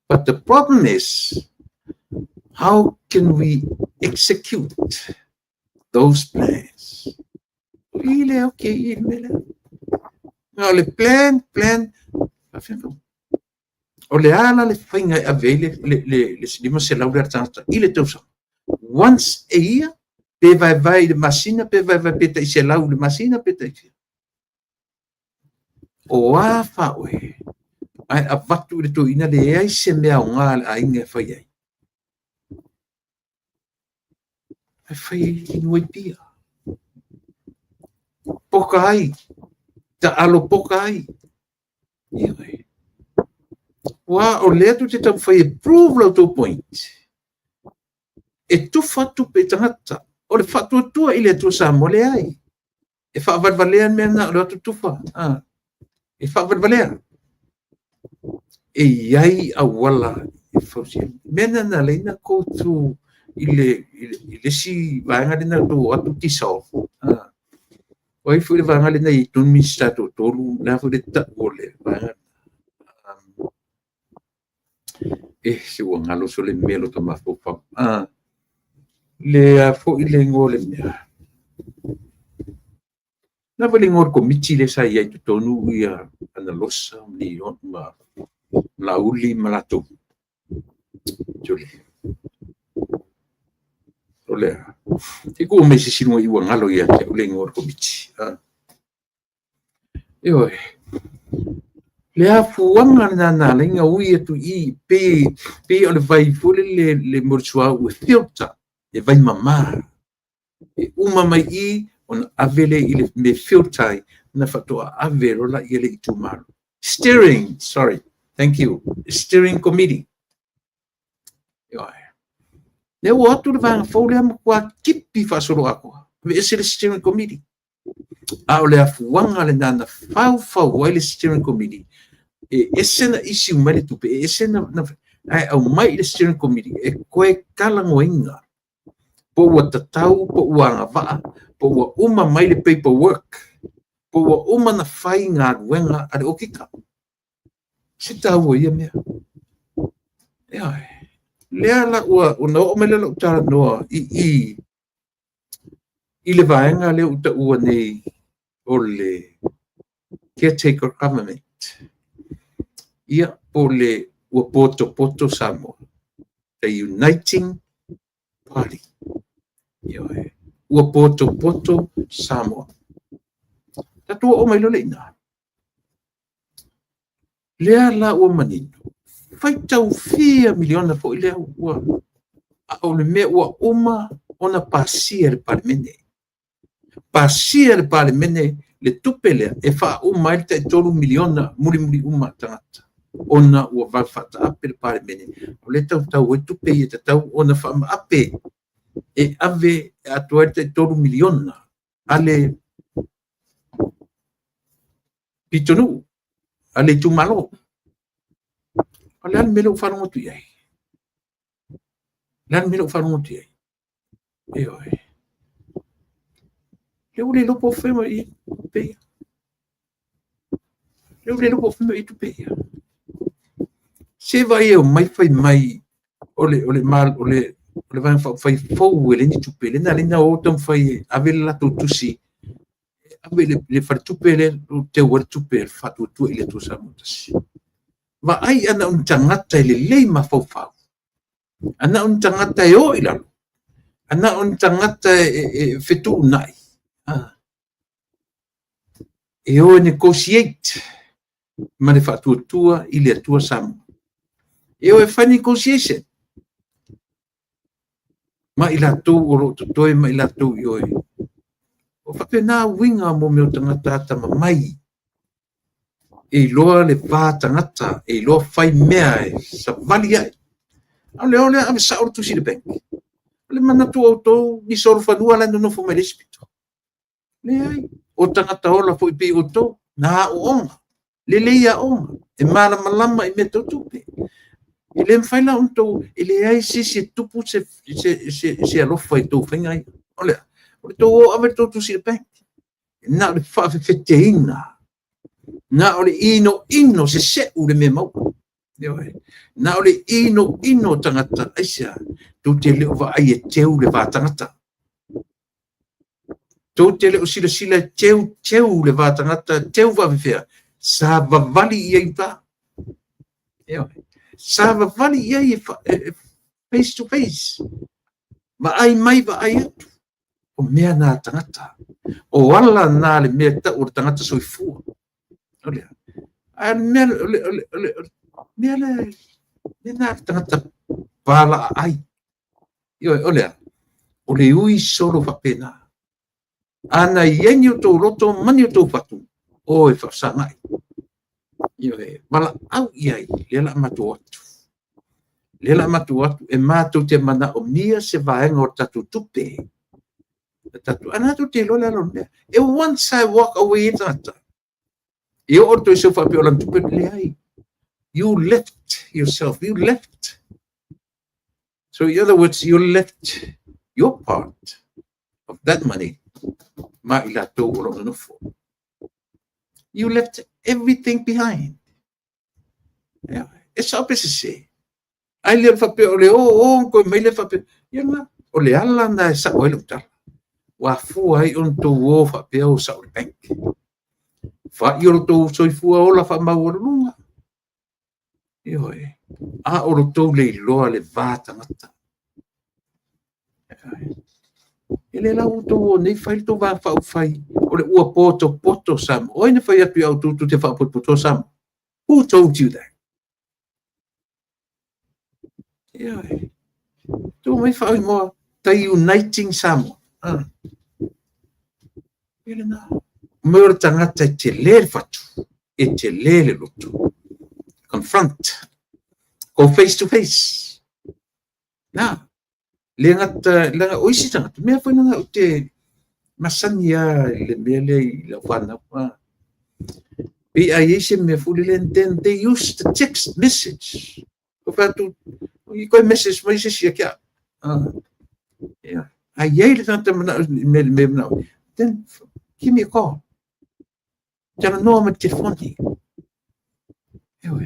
But the problem is, how can we execute those plans? I le okay, i le mea lea. O le plan, plan, o le a la le faiga e ave ai le 500 lea tagata i le tausaga? Once a year, pe vaevae i le masina, pe vaevae pe tai 100 i le masina, pe tai fia. O a faaoe, ae avatu i le toeaina leai se mea aoga a le aiga e fai ai. Ae fai ai inu ai pia. Poka ai, taalo poka ai. Ioe. Aua o lea tou te taumafai e prove la outou point. E tufa tupe i tagata. O le faatuatua i le Atua Samoa, leai. E faavalevalea le mea lena o le o atu tufa. E faavalevalea. E i ai auala e fausia ai. Mea lena na ala ai ona go through i le isi vaega lena ua o atu dissolve. O ai foi le vaega lena e i ai tonu Minisita e toatolu, o le a foi le tau o le vaega. E se ua galo sole mea lo ta mafaufau. Le a foi le igoa o le mea. Le a foi le igoa o le komiti lea sa i ai i totonu ia Analosa ma Laauli ma latou. O le a? Te i mai se isi luga i ua galo ia te au le igoa o le komiti. Ioe. Le afuaga lena na ala ai ona ui atu i i, pei o le vai foi lele le mo le suauu e filter, e vai mama. E uma mai i ona ave lea i le mea e filter ai, ona faatoa ave loa laia le itumalo. Steering, sorry, thank you, steering committee. Ioe. Lea ua atu le vaega fou lea matua tipi faasoloatoa. Aveese le steering committee. A o le afuaga lena na faufau ai le steering committee, e ese na issue mai le tupe, e ese na, ae aumai i le steering committee e toe talanoaina po ua tatau, po ua agavaa, po ua uma mai le paperwork, po ua uma na fai galuega a le okika. Se taua ia mea. Ioe. Lea la ua ona oo mai lea o lau talanoa i i le vaega lea ua taua nei o le caretaker government. Ia, po o le ua potopoto Samoa. The Uniting Party. Ioe. Ua potopoto Samoa. Tatou oo mai loa lea i ina. Lea la ua manino, faitau fia miliona foi lea ua, a o le mea ua uma ona pasia e le Palemene. Pasia e le Palemene le tupe lea e faauma ai le tai $3 miliona mulimuli uma a tagata, ona ua vave faataape le Palemene, o lea e tautau ai tupe ia e tatau ona faamaape e ave e atoa ai le tai $3 miliona a le pitonuu, a le itumalo. O le a le mea lea ua faalogo atu i ai? O le a le mea lea ua faalogo atu i ai? Ioe. Lea ua le iloa po o fea mai tupe ia. Lea ua le iloa po o fea mai tupe ia. Se vaai e omai fai mai o le Vaega Faaupufai fou e leai ni tupe, lea na ala ai ona o taumafai e ave le latou tusi, ave i le faletupe lea e teu ai le tupe a le Faatuatua i le Atua Samoa Tasi. Vaai a na o ni tagata e lelei mafaufau, a na o ni tagata e o i lalo, a na o ni tagata e fetuunai, e o e negotiate ma le Faatuatua i le Atua Samoa. E o e fai negotiation ma i latou o lo o totoe ma i latou i o. O faapena uiga mo mea o tagata atamamai e iloa le va tagata, e iloa fai mea e savali ai. A o le o lea ave sao le tusi i le bank. O le manatu o outou ni solofanua la e nonofo mai le isi pito. Leai, o tagata ola foi pei outou, na aooga, lelei aoga, e malamalama i mea tau tupe. E le mafai la ona outou, e leai se isi e tupu se alofa i tou faiga ia. O le a? O le tou o ave le tou tusi i le bank. Na o le faafefeteina, na o le inoino seseu le mea maua. Na o le inoino o tagata, aisea? Tou te le o vaai e teu le va tagata. Tou te le o silasila e teu teu le va tagata, teu faafefea, savavali i ai uta. Savavali i ai e face to face. Vaai mai, vaai atu. O mea na a tagata. O ala na le mea tau o le tagata soifua. O le a? A mea, o le, o le, o le, mea le, mea na a le tagata palaa ai. O le a? O le ui solo faapena. A na i ai ni o tou loto ma ni o tou fatu, o e faafesagai. Ioe, valaau i ai, lea la matou atu. Lea la matou atu, e matou te manaomia se vaega o le tatou tupe. Tatou, ana tou te iloa le ala o le mea. E once I walk away e tagata, e oo le toe seu faapea o lana tupe, leai. You left yourself, you left. So in other words, you left your part of that money ma i latou o lo o nonofo. You left everything behind. Yeah. E sao pe sese. Ai le faapea o le o o koe mai le faapea. Ia na, o le ala na e sao ai lau tala. Ua afua ai ona tou o faapea o sao le bank. Fai o lo tou soifua ola faamaualuluga. Ioe. A o lo tou le iloa le va tagata. E le lau outou o nei fai le tou Vaega Faaupufai o le ua potopoto Samoa. O ai na fai atu ia outou tou te faapotopotoa Samoa? Who told you that? Ioe. Tou mai faauigoa tai Uniting Samoa. Ah. E lena. Mai o le tagata e tele le fatu, e tele le loto. Confront. Go face to face. Na. Le gata, leaga o isi tagata, mea foi lena ou te masani lava i le mea lea i lau fanau. Pei a i ai se mea foi lele, then they use the text message. Ko fai atu, i koe message mai se isi ia ke au. Yeah. A i ai le tagata manao, me le mea manao, then give me a call. Talanoa ma le telefoni.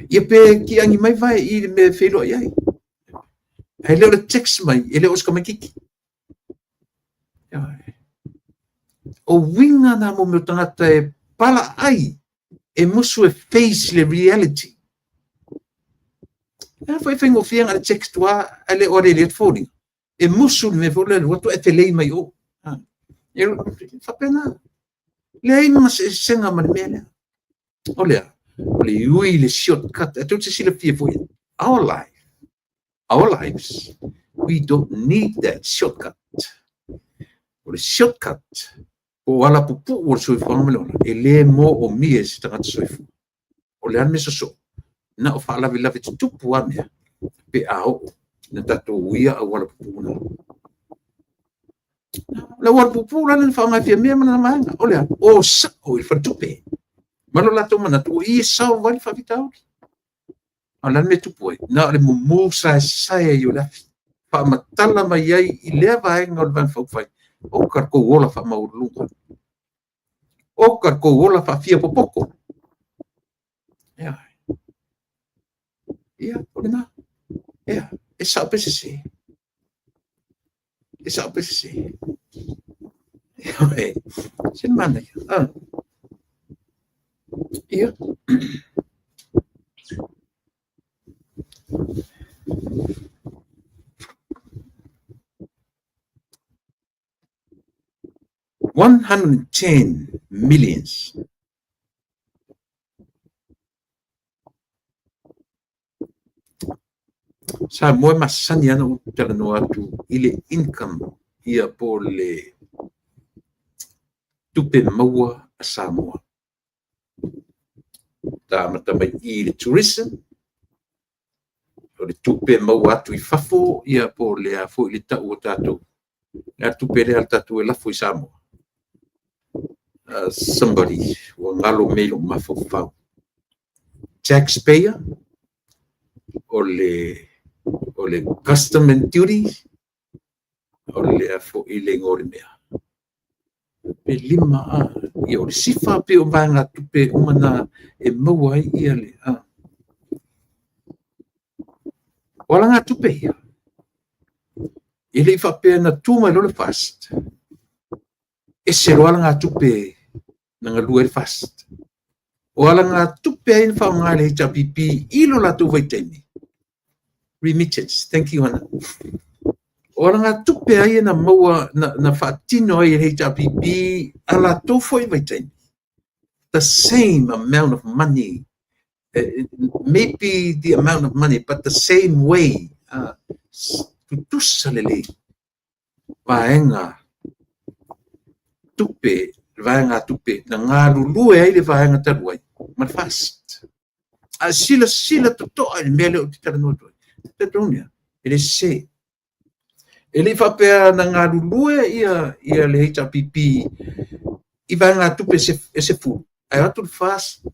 Ia pe kiangi mai vai i le mea e feiloai ai. Ae le o le text mai, e le o se tamaititi. O uiga na mo mea o tagata e pala ai, e musu e face le reality. E a foi faigofie na le text tua, ae le o alele atu foliga. E musu le mea foi lea, alu atu ae felei mai o. E faapena. Leai ma se esega ma le mea lea. O lea, O le ui i le shortcut, ae tou te silafia foi, our life, our lives, we don't need that shortcut. O le shortcut, po o alapupuu o le soifuaga ma le ola, e le moomia e se tagata soifua. O le a le mea sosoo? Na o faalavelave tutupu lava mea pe a oo ina tatou uia auala pupuu na. O le auala pupuu la lea na faaaoga e Fiamē ma lana vaega. O le a? O sao i le faletupe. Ma lo latou manatu, o i e solve ai le faafitauli. A o le a le mea e tupu ai? Na o le mumu saesae ai o le afi. Faamatala mai ai i lea vaega o le Vaega Faaupufai, oka le tou ola faamaualuluga. Oka le tou ola faafiapopoto. Ia, ia o lena. Ia, e sao pe sese? E sao pe sese? Ia, se manaia. Ah. Ia. 110 millions. Samoa e masani lava ona ou talanoa atu i le income ia po o le tupe maua a Samoa. Ta amata mai i le tourism, o le tupe maua atu i fafo ia po o le a foi le tau o tatou, le a tupe lea a le tatou e lafo i Samoa. Somebody ua galo mea i lou mafaufau. Taxpayer, o le custom and duty, o le a foi le igoa o le mea. Pe lima a, ia o le SIFA pe o vaegatupe uma na e maua ai ia le a. O alagatupe ia, e le i faapea na tu mai loa le FAST, ese loa alagatupe na galue ai le FAST. O alagatupe ai na faaaoga e le HRPP i lo latou vaitaimi, remittance, thank you Hana. O alagatupe ai na maua, na faatino ai e le HRPP a latou foi vaitaimi, the same amount of money, maybe the amount of money, but the same way, tutusa lelei vaega tupe, vaega tupe na galulue ai le vaega talu ai ma le FAST. A silasila totoa i le mea lea ou te talanoa atu ai, talitonu ia, e le sese. E le i faapea na galulue ia le HRPP i vaega tupe e 10, ae o atu le FAST,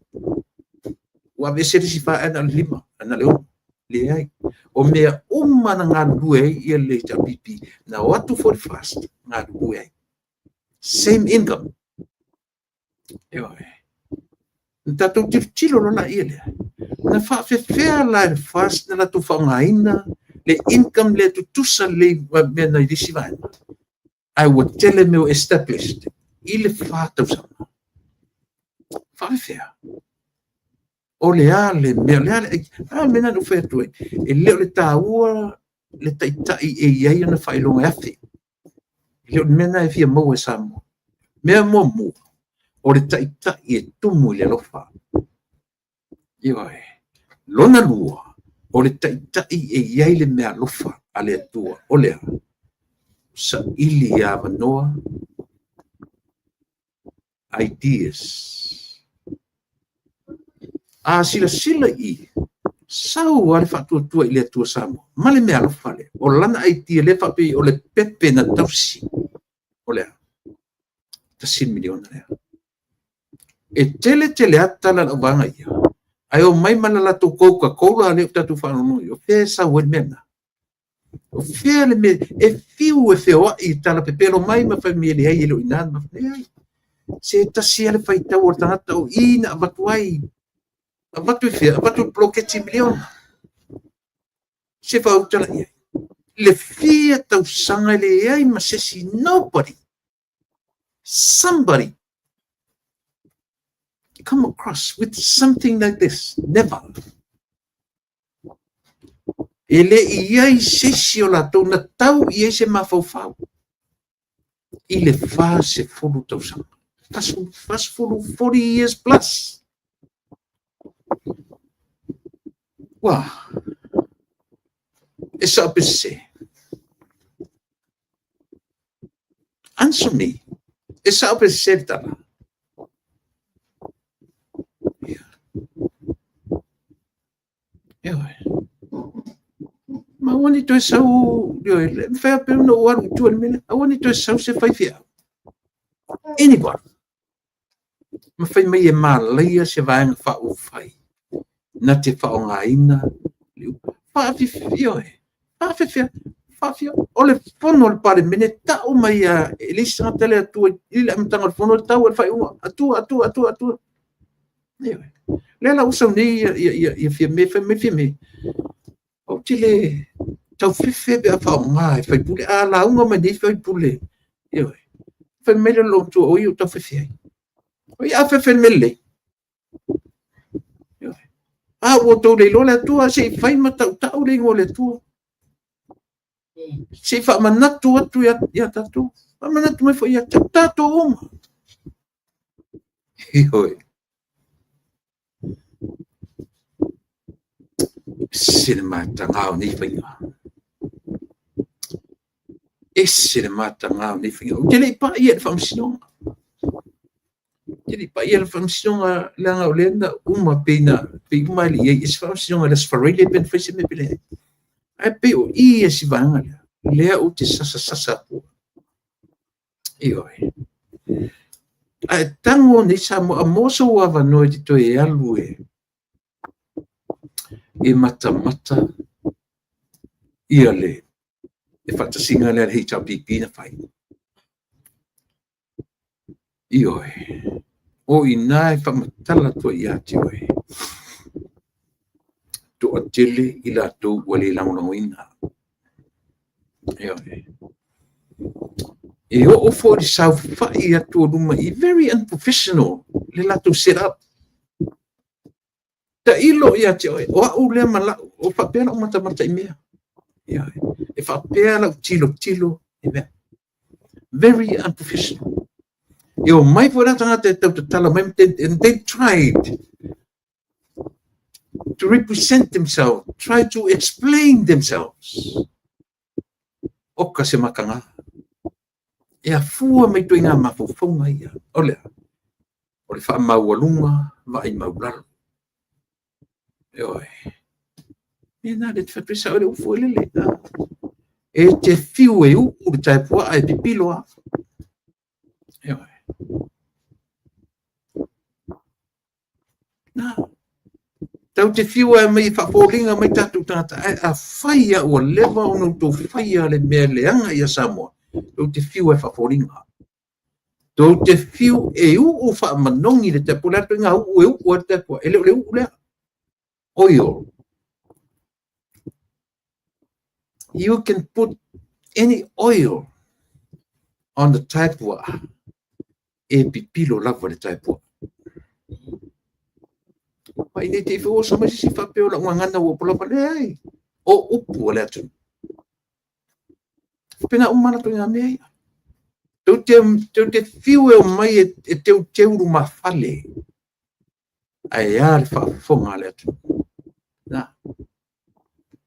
ua aveese le isi 4 ae na o le 5, na o le 6. Leai. O mea uma na galulue ai ia le HRPP, na o atu foi le FAST, galulue ai. Same income. Ioe. Na tatou tilotilo loa laia lea. Na faafefea la e le FAST na latou faaaogaina le income lea tutusa lelei ma mea na i le isi vaega. Ae ua tele mea ua established i le 4 tausaga. Faafefea. O le a le mea, o le a le, a le mea na ou fai atu ai, e le o le taua le taitai e i ai ona faailoga e afe. E le o le mea na e fia maua e Samoa. Mea muamua, o le taitai e tumu i le alofa. Ioe. Lona lua, o le taitai e i ai le mea alofa a le Atua. O le a? Saili avanoa, ideas. A silasila i, sau lava le faatuatua i le Atua Samoa, ma le mea alofa lea. O lana idea lea faapea o le pepe na tausi. O le a? $1 miliona lea. E tele tele ata tala a le auvaega ia, ae omai ma le latou Coca-Cola lea ua tatou faalogologo i ai. O fea e sau ai le mea lena? O fea le mea e fiu e feoai i tala pepelo mai ma fai mai e leai e le o i ina, leai. Se tasi lava le faitau o le tagata o i na avatu ai. Avatu i fea? Avatu i le poloketi miliona. Se faautala i ai. Le fia tausaga e leai ma se isi, nobody, somebody come across with something like this. Never. E le i ai se isi o latou na tau i ai se mafaufau i le 40 tausaga. 40, 40 years plus. Ua, e sao pe sese? Answer me. E sao pe sese le tala? Ia. Ioe. Ma aua ne i toe sau, ioe, e mafai lava pea ona ou alu i tua i le mea lea, aua ne i toe sau se faifeau. Anybody. Ma fai mai e malaia se Vaega Faaupufai na te faaaogaina le upu. Ioe, faafefea, faafia, o le fono a le Palemene tau mai lava e le isi tagata le Atua i le amataga o le fono, tau i le faaiuga, Atua, Atua, Atua, Atua. Ioe. Lea la ua sau nei ia Fiame, fai mai Fiame, ou te le taufefe pe a faaaoga e faipule. A lauga mai nei faipule, ioe, fai mai le loomatua o ia o taufefe ai. O ia a fefe i le mea lelei. Ioe. A ua outou le iloa le Atua, se i fai ma tautau le igoa o le Atua. Se i faamanatu atu ia tatou. Faamanatu mai foi ia tatou uma. Ioe. Ese le mataga o nei faiga. Ese le mataga o nei faiga. Ou te le i pai i le faamasinoga. Ou te le i pai i le faamasinoga leaga o lea na uma pei na pei uma le i ai se faamasinoga i le Aso Faraile pe na fai se mea pe leai. Ae pei o i ia si vaega lea, lea ou te sasasasa atu. Ioe. Ae tago nei Samoa, a maua sou avanoa e te toe alu e e matamata ia le faatasiga lea a le HRPP na fai. Ioe, o i ina e faamatala atu ai ia te oe, toatele i latou ua le lagolagoina. Ioe. E oo foi le saofai atu o luma i very unprofessional le latou set up. Tailo ia te oe, o au lea ma lau, o faapea lau matamata i mea. Ioe. E faapea lau tilotilo i mea. Very unprofessional. E o mai foi la tagata e tau tatala mai, and they tried to represent themselves, try to explain themselves. Oka se makaga. E afua mai ituaiga mafaufauga ia. O le a? O le faamaualuga vaai maulalo. Ioe. Mea na le te fai sao le ufu elele. E te fiu e uu le taepuaa e pipilo a. Ioe. Na. Tau te fiu e mai e faafoliga mai tatou tagata, ae afai lava ua leva ona outou faia le mea leaga ia Samoa, tou te fiu e faafoliga. Tou te fiu e uu faamanogi le taepuaa, o le a le ituaiga uu e uu ai le taepuaa, e le o le uu lea. Oil. You can put any oil on the taepuaa, e pipilo lava le taepuaa. Ma i nei te i oso mai se isi faapea o lau gagana ua opo lava, leai, o upu a le atunuu. Faapena uma latou i ngā mea ia. Tou te fiu e omai e teuteu lumafale, ae a le faafofoga a le atunuu. Na,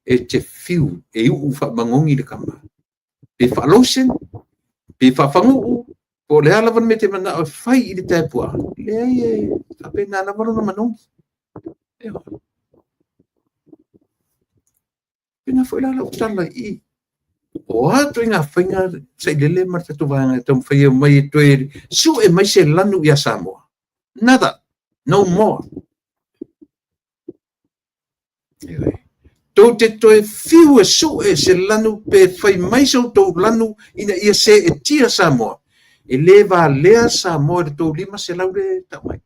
e te fiu e uu faamagogi le kama. Pe faalosen, pe faafaguu, po o le a lava le mea e te manao e fai i le taepuaa, leai e faapena lava lona manogi. Ioe. Pena foi la lau tala i i. O a ituaiga faiga sailele ma le tatou vaega e taumafai e omai e toe sue mai se lanu ia Samoa. Nada. No more. Ioe. Tou te toe fiu e sue se lanu pe fai mai se outou lanu ina ia seetia Samoa. E le valea Samoa i le tou 500 le tau mai.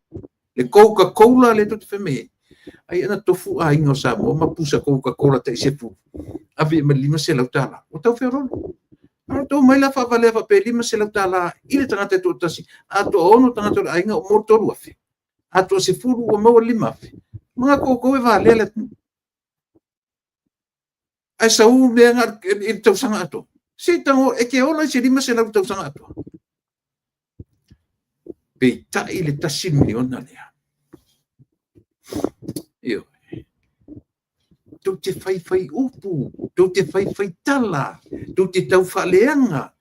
Le Coca-Cola le tou te fai mai ai. Ai ana tofu aiga o Samoa ma pusa Coca-Cola tai sefu. Ave i ma le $500. Ua tau feololo. A tou mai la faavalea faapea $500 i le tagata e toatasi, a toaono tagata o le aiga ua maua le 3,000. A toa 10 ua maua le 5,000. Manatu outou e valea le atunuu. Ae sau mea na i le tausaga atoa. Se i tago e te ola i se 500 i le tausaga atoa. Peitai le $1 miliona lea. Ioe. Tou te faifai upu, tou te faifai tala, tou te taufaaleaga,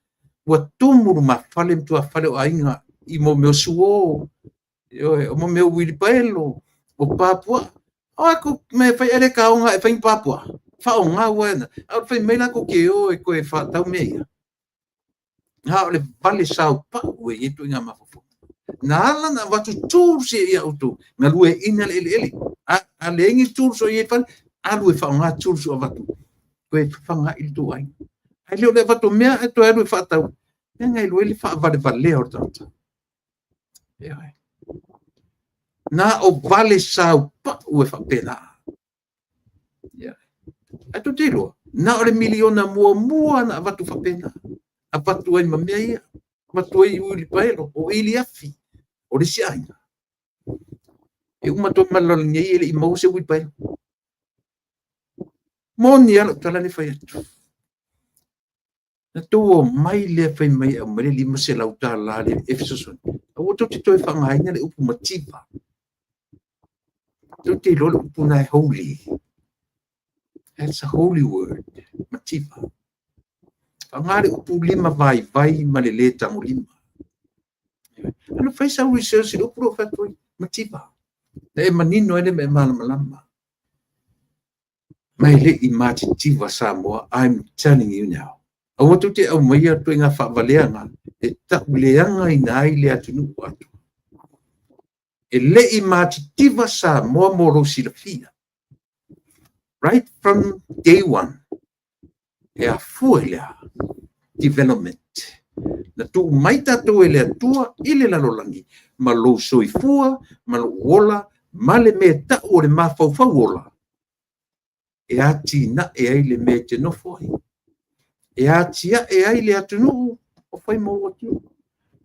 ua tumu lumafale ma tuafale o aiga i mea o suo, o mea o uilipaelo, o pa puaa. O a tou mea e fai ae le taoga ae fai ni pa puaa? Faaaoga uaea na. Ae fai mai la tou te o e toe faatau mea ia. Na o le vale saopau e i ai ituaiga mafaufauga. Na ala ona avatu tools ia ia outou, galueaiina le eleele. A leai ni tools o i ai i le fale, alu e faaaoga tools ua avatu, toe fafaga ai le tou aiga. Ae le o le avatu o mea ae toe alu e faatau, lea na iloa ai le faavalevalea o le tagata. Na o vale saupau e faapena. Ae tou te iloa, na o le miliona muamua na avatu faapena, avatu ai ma mea ia, avatu ai uilipaelo, o iliafi. O le isi aiga, e uma atu ma le lalolagi nei e le i maua se uilipaelo. Moni lava lau tala lea e fai atu. Na outou omai lea fai mai e aumai le $500 e fesoasoani. Aua tou te toe faaaogaina le upu mativa. Tou te iloa le upu lena e holy. That's a holy word, mativa. Faaaoga le upu lima vaivai ma le lē tagolima. Alu fai sau research i le upu lea ua fai atu ai, mativa. Na e manino ai lea ma e malamalama. Ma e le i matitiva Samoa, I'm telling you now. Aua tou te aumaia ituaiga faavaleaga e tauleagaina ai le atunuu atoa. E le i matitiva Samoa mo lou silafia. Right from day one, e afua i le a? Development. Na tuu mai tatou e le Atua i le lalolagi ma lou soifua, ma lou ola, ma le mea e tau o le mafaufau ola, e atinae ai le mea e te nofo ai. E atiae ai le atunuu o fai ma ou atunuu.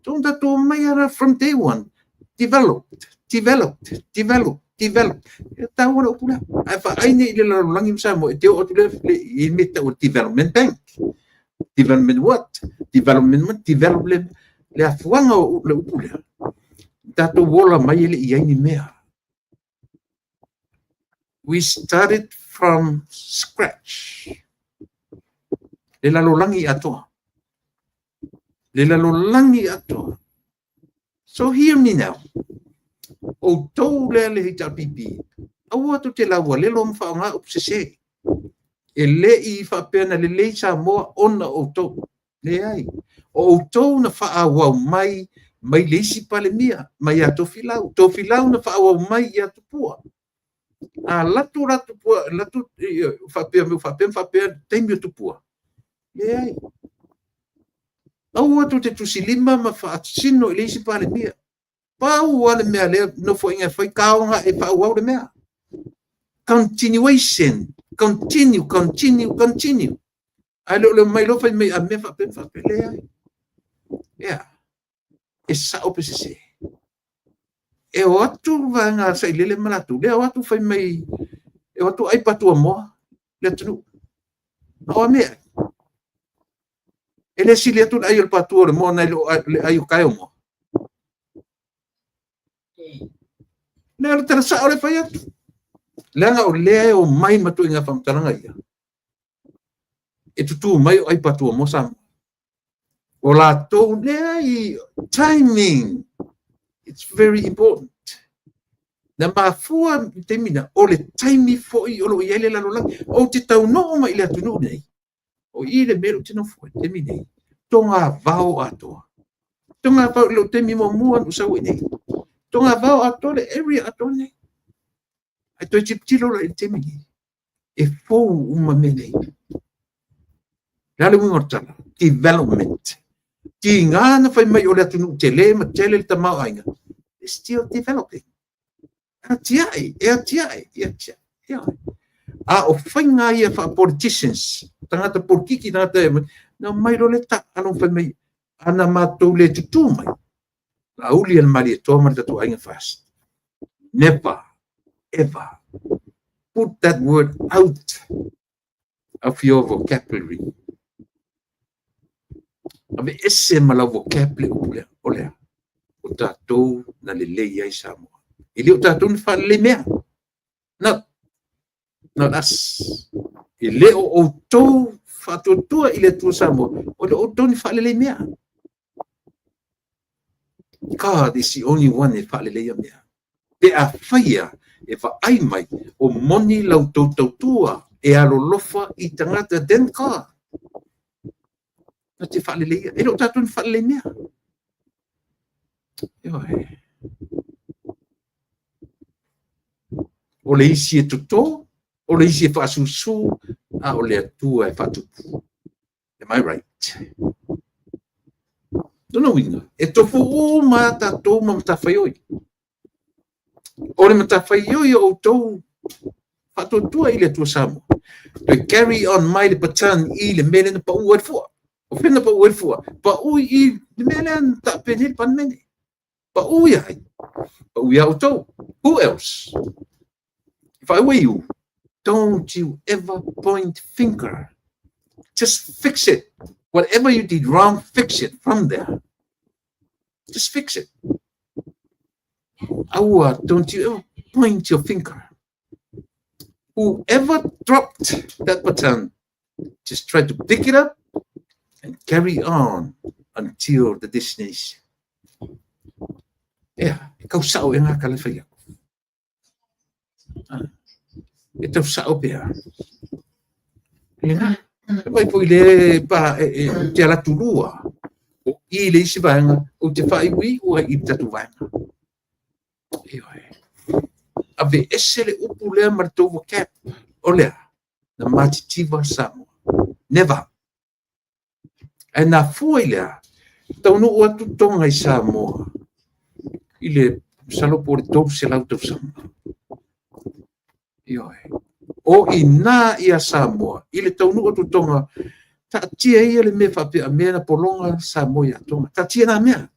So tatou omai lava from day one, developed, developed, developed, developed. E taua le upu lea. Ae vaai nei i le lalolagi ma Samoa, e te oo atu lea i mea tau o development bank. Development what? Development what? Develop le afuaga o le upu lea. Tatou ola mai e le i ai ni mea. We started from scratch. Le lalolagi atoa. Le lalolagi atoa. So hear me now. Outou lea le HRPP, aua tou te laualelo ma faaaoga upu sese. E le i faapea na lelei Samoa ona o outou. Leai. O outou na faaauau mai mai le isi Palemia, mai ia Tofilau. Tofilau na faaauau mai ia Tupua. A latou la Tupua, latou faapea faapea faapea taimi o Tupua. Leai. Aua tou te tusilima ma faasino i le isi Palemia. Pau lava le mea lea nofoaiga e fai taoga e faaauau le mea. Continuation. Continue, continue, continue. Ae le o le mai loa fai mai a mea faapea faapea. Leai. Ea. E sao pe sese. E o atu vaega sailele ma latou. Lea o atu fai mai, e o atu ai patua moa le atunuu. A o a mea? E le sili atu le ai o le patua o le moa nai le ai o tae o moa. Lea o le tala sao le fai atu. Leaga o lea e o mai ma ituaiga faamatalaga ia. E tutū mai o ai patua moa Samoa. O latou leai, timing. It's very important. Na mafua i taimi na, o le taimi foi o lo o i ai le lalolagi. Ou te taunuu mai i le atunuu nei, o i le mea ou te nofo ai, taimi nei, togavao atoa. Togavao i lou taimi muamua na ou sau ai nei. Togavao atoa le area atoa nei. Ae toe tilotilo la i le taimi nei, e fou uma mea nei. Le a le uiga o le tala? Development. Tiga na fai mai o le atunuu tele ma tele le tamaoaiga. It's still developing. Atiae, e atiae, e atiae. A o faiga ia faa-politicians, tagata politiki, tagata e, na mai loa le taalo fai mai, ana matou le tutū mai, la uli e le Malietoa ma le tatou aiga first. Never, ever put that word out of your vocabulary. Ave ese ma lau vocabulary upu lea, o lea, o tatou na lelei ai Samoa. E le o tatou na faalelei mea. No. Not us. E le o outou faatuatua i le Atua Samoa, o le outou ni faalelei mea. God is the only one e faaleleia mea. Pe a faia e vaai mai o moni la outou tautua e alolofa i tagata, then God na te faaleleia. E le o tatou ni faalelei mea. Ioe. O le isi e toto, o le isi e faasusu, a o le Atua e faatupu. Am I right? Lona uiga, e tofu uma a tatou ma matafaioi. O le matafaioi o outou faatuatua i le Atua Samoa, toe carry on mai le baton i le mea lea na pau ai le fua. O fea na pau ai le fua? Pau i le mea lea na taape nei le Palemene. Pau ia ai? Pau ia outou. Who else? If I were you, don't you ever point finger. Just fix it. Whatever you did wrong, fix it from there. Just fix it. Aua, don't you ever point your finger. Whoever dropped that baton, just try to pick it up and carry on until the destination. Ea, e kau sao e ngā kala whai aku. E tau sao pea. E ngā, e vai po i le pa e te ala tulua. O i le isi vaega, o te whaiwi ua i tatu vaega. Ioe. Ave ese le upu lea ma le tou vocab. O lea, na matitiva Samoa. Never. Ae na fua i lea, taunuu atu Tonga i Samoa i le masalo po o le 300 tausaga. Ioe. O ina ia Samoa, i le taunuu atu Tonga, taatia ia le mea faapea mea na pologa Samoa ia Tonga. Taatia nā mea.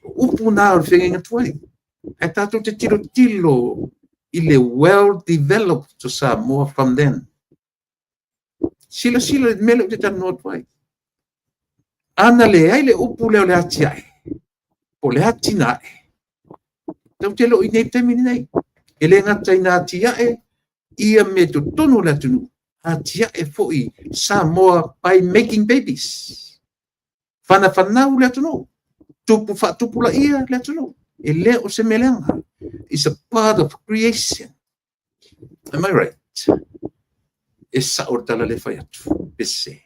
O upu nā o le feagaiga tuai. Ae tatou te tilotilo i le well developed o Samoa from then. Silasila i le mea lea ou te talanoa atu ai. Ana leai le upu lea o le atiae, po o le atinae, tatou te le o i nei taimi lenei. E le gata ina atiae ia mea i totonu o le atunuu, atiae foi Samoa by making babies. Whanafanau le atunuu, tupu faatupulaia le atunuu. E le o se mea leaga. It's a part of creation. Am I right? E sao le tala le fai atu. Pese.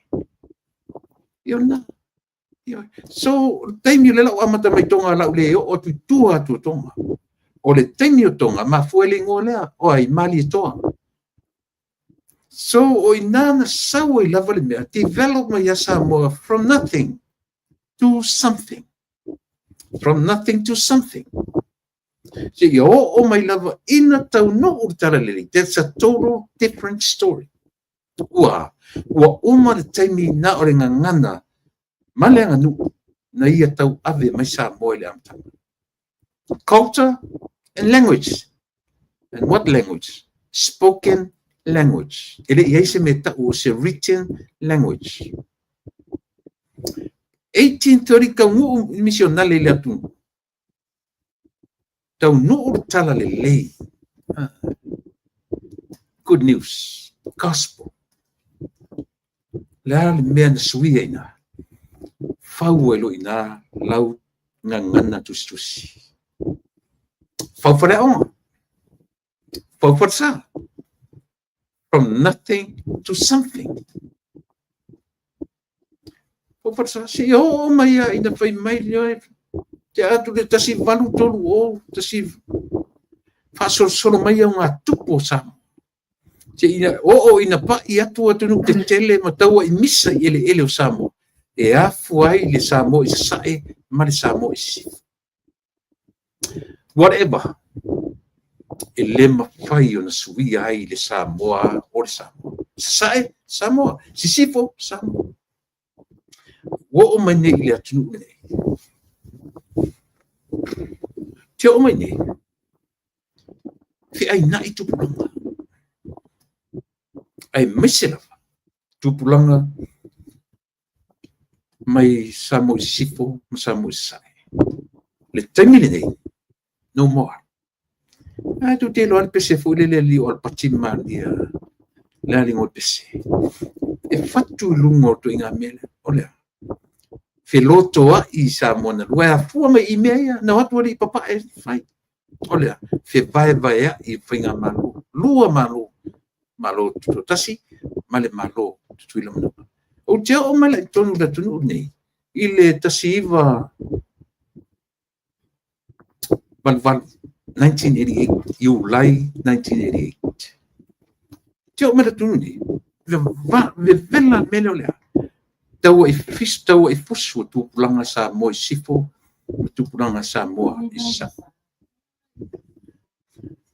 Ia na. So, taimi o le lau amata mai Tonga lau le o atu i tua atu o Tonga. O le taimi o Tonga, mafua le ingoa lea, o ai Malietoa. So, o ina na sau ai lava le mea, develop mai ia Samoa from nothing to something. From nothing to something. Se ia o mai lava ina taunuu le talalelei. That's a total different story. Ua uma le taimi na o le gagana ma le aganuu na ia tau ave mai Samoa i le amataga. Culture and language. And what language? Spoken language. E le i ai se mea tau o se written language. 1830 taunuu misionale i le atunuu. Taunuu le talalelei. Good news. Gospel. Le a le mea na suia ina. Fau ai lo ina lau gagana tusitusi. Fau faleaoga. Fau falesa. From nothing to something. Fau falesa. Se i o mai ia ina fai mai le te atu le 1830 tasi faasolosolo mai au ngā tupu o Samoa. Se ina o ina pa'i atu atunuu tetele ma taua i misa i eleele o Samoa. E afu ai le Samoa i sasae ma le Samoa i sisifo. Whatever. E le mafai ona suia ai le Samoa o le Samoa. Sasae, Samoa. Sisifo, Samoa. Ua oo mai nei i le atunuu lenei. Te oo mai nei, feaina'i tupulaga. Aemaise lava tupulaga mai Samoa i sisifo ma Samoa i sasae. Le taimi lenei, no more. Ae tou te iloa lava le pese foi lele a alii o Alapati ma Malia, le a le igoa o le pese? E fatu i luga o le ituaiga mea lea. O le a? Felotoai Samoa na lua, e afua mai i mea ia, na o atu alii papae fai. O le a? Fevaevaeai faigamalo, lua Malo, Malo Tutoatasi ma le Malo o Tutuila ma Manua. Ou te oo mai la i totonu o le atunuu lenei i le 1988, 1988, Iulai 1988. Ou te oo mai i le atunuu lenei, vevela le mea lea o le a? Tauaifusu tupulaga Samoa i sisifo ma tupulaga Samoa i sasae.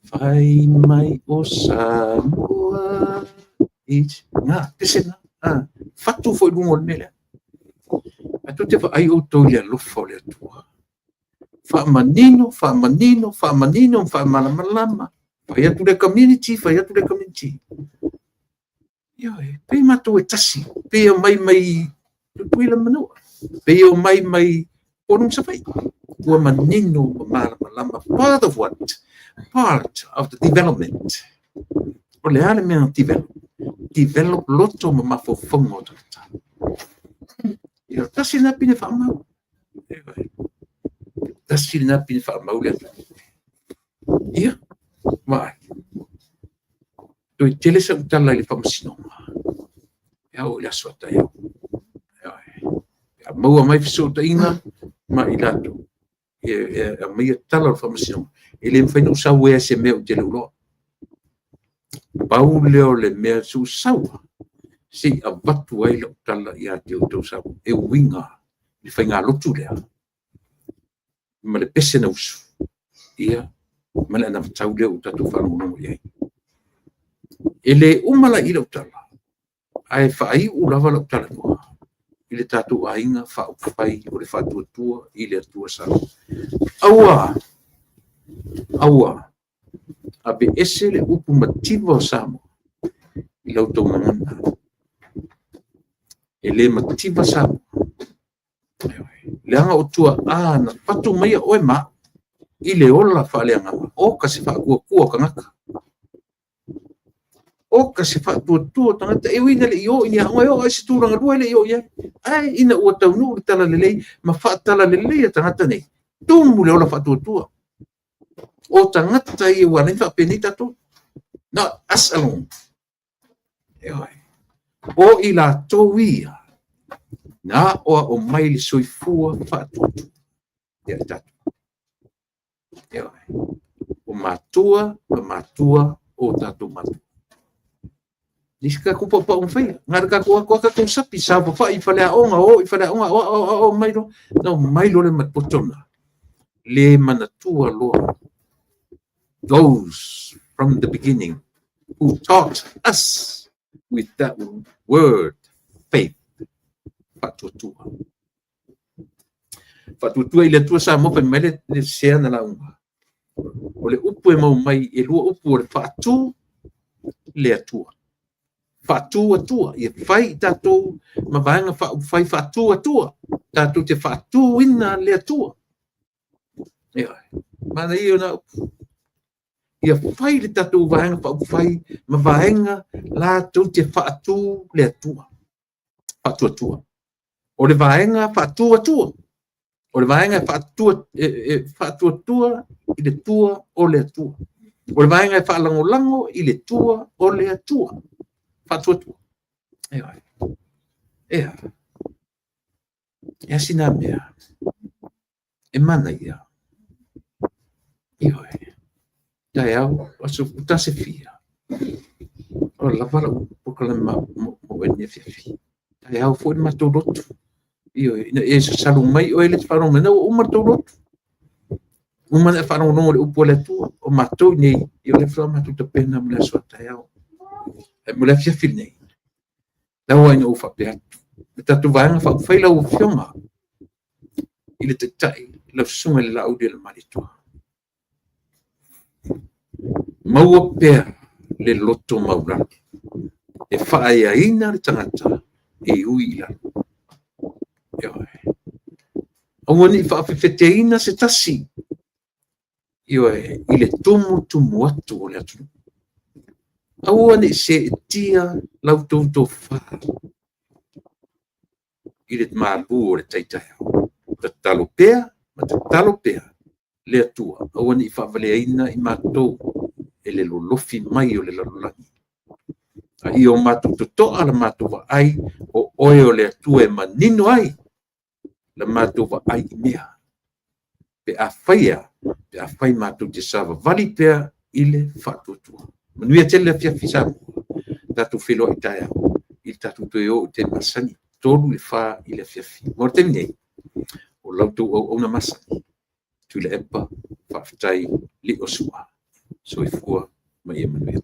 Fai mai o Samoa i... Na, pese na. Fatu foi i luga o le mea lea. Ae tou te vaai outou i le alofa o le Atua. Faamanino, faamanino, faamanino ma faamalamalama. Fai atu le community, fai atu le community. Ioe, pei matou e tasi, pei e omai mai Tutuila ma Manua, pei e omai mai Upolu ma Savaii. Ua manino ma malamalama. Part of what? Part of the development. O le a le mea na develop? Develop loto ma mafaufauga o tagata. Ia, tasi lena pine faamau. Tasi lena pine faamau le atunuu. Ia, vaai. Toe tele sau tala i le faamasinoga. E oo i le aso a taeao. A maua mai fesootaiga ma i latou e aumaia tala o le faamasinoga, e le mafai ona ou sau ai i se mea ou te le iloa. Pau lea o le mea suusau se i avatu ai lau tala ia te outou Samoa e uiga i le faigalotu lea ma le pese na usu, ia, ma le anavatau lea ua tatou faalogologo i ai. E le uma la i i lau tala, ae faaiu lava lau talanoa i le tatou Aiga Faaupufai o le Faatuatua i le Atua Samoa. Aua, aua, aveese le upu mativa o Samoa i la outou gagana. E le mativa Samoa, leaga o tuaa na fatu maia oe ma au i le ola faaleagaga. Oka se faatuatua o tagata. Oka se faatuatua o tagata. E ui ina le i o i ni aoga, e oo lava i se tulaga lua e le i oo i ai. Ae ina ua taunuu le talalelei ma faatalalelei e tagata nei, tumu le ola faatuatua. O tagata ia ua ala ai ona faapenei tatou. Not us alone. Ioe. O i latou ia na aoao mai le soifua faatuatua ia i tatou. Ioe. O matua ma matua o tatou matua. Leai se tatou paupau na faia. Na o le tatou o atu lava tatou sapi, saofafai i faleaoga, o i faleaoga, aoao mai loa. Ona omai loa lea ma le poto lena. Le manatua loa those from the beginning who taught us with that word faith. Faatuatua. Faatuatua i le Atua Samoa, fai mai le sea na lauga. O le upu e maua mai e lua upu o le faatu le Atua. Faatu Atua. Ia fai i tatou ma vaega faaupufai faatu Atua. Tatou te faatuina le Atua. Ioe. Manaia o na upu. Ia fai le tatou vaega faaupufai ma vaega latou te faatu le Atua. Faatuatua. O le vaega faatuatua. O le vaega e faatuatua i le tua o le Atua. O le vaega e faalagolago i le tua o le Atua. Faatuatua. Ioe. Ea. E a sina mea. E manaia. Ioe. Taeao, aso tasefia. O lava lau polokalame mo oe i lenei afiafi. Taeao foi le matou lotu. Ioe, ina e sasalu mai oe le faalogo mai, ua uma le tou lotu. Uma ona e faalogologo i le upu a le Atua. O matou i inei, ia o lea faatoa matou tapena mo le aso a taeao. Ae mo le afiafi lenei, tau lava ina ou faapea atu, le tatou Vaega Faaupufai lau Afioga i le Taitai, lau Susuga i le Laaulialemalietoa, maua pea le loto maualalo e faaeaina le tagata e ui i lalo. Ioe. Aua ne i faafefeteina se tasi. Ioe, i le tumutumu atu o le atunuu. Aua ne i seetia la outou tofa i le malu o le tai taeao. Tatalo pea ma tatalo pea le Atua aua ne i faavaleaina i matou e le lolofi mai o le lalolagi, a ia o matou totoa la matou vaai, o oe o le Atua e manino ai la matou vaai i mea, pe afai e a? Pe afai matou te savavali pea i le faatuatua. Manuia tele le afiafi Samoa. Tatou feiloai taeao i le tatou toe o i taimi masani, 3 i le 4 i le afiafi. Mo le taimi nei, o la outou auauna masani, Tuilaepa Faafetai Liosua. Soifua ma ia manuia.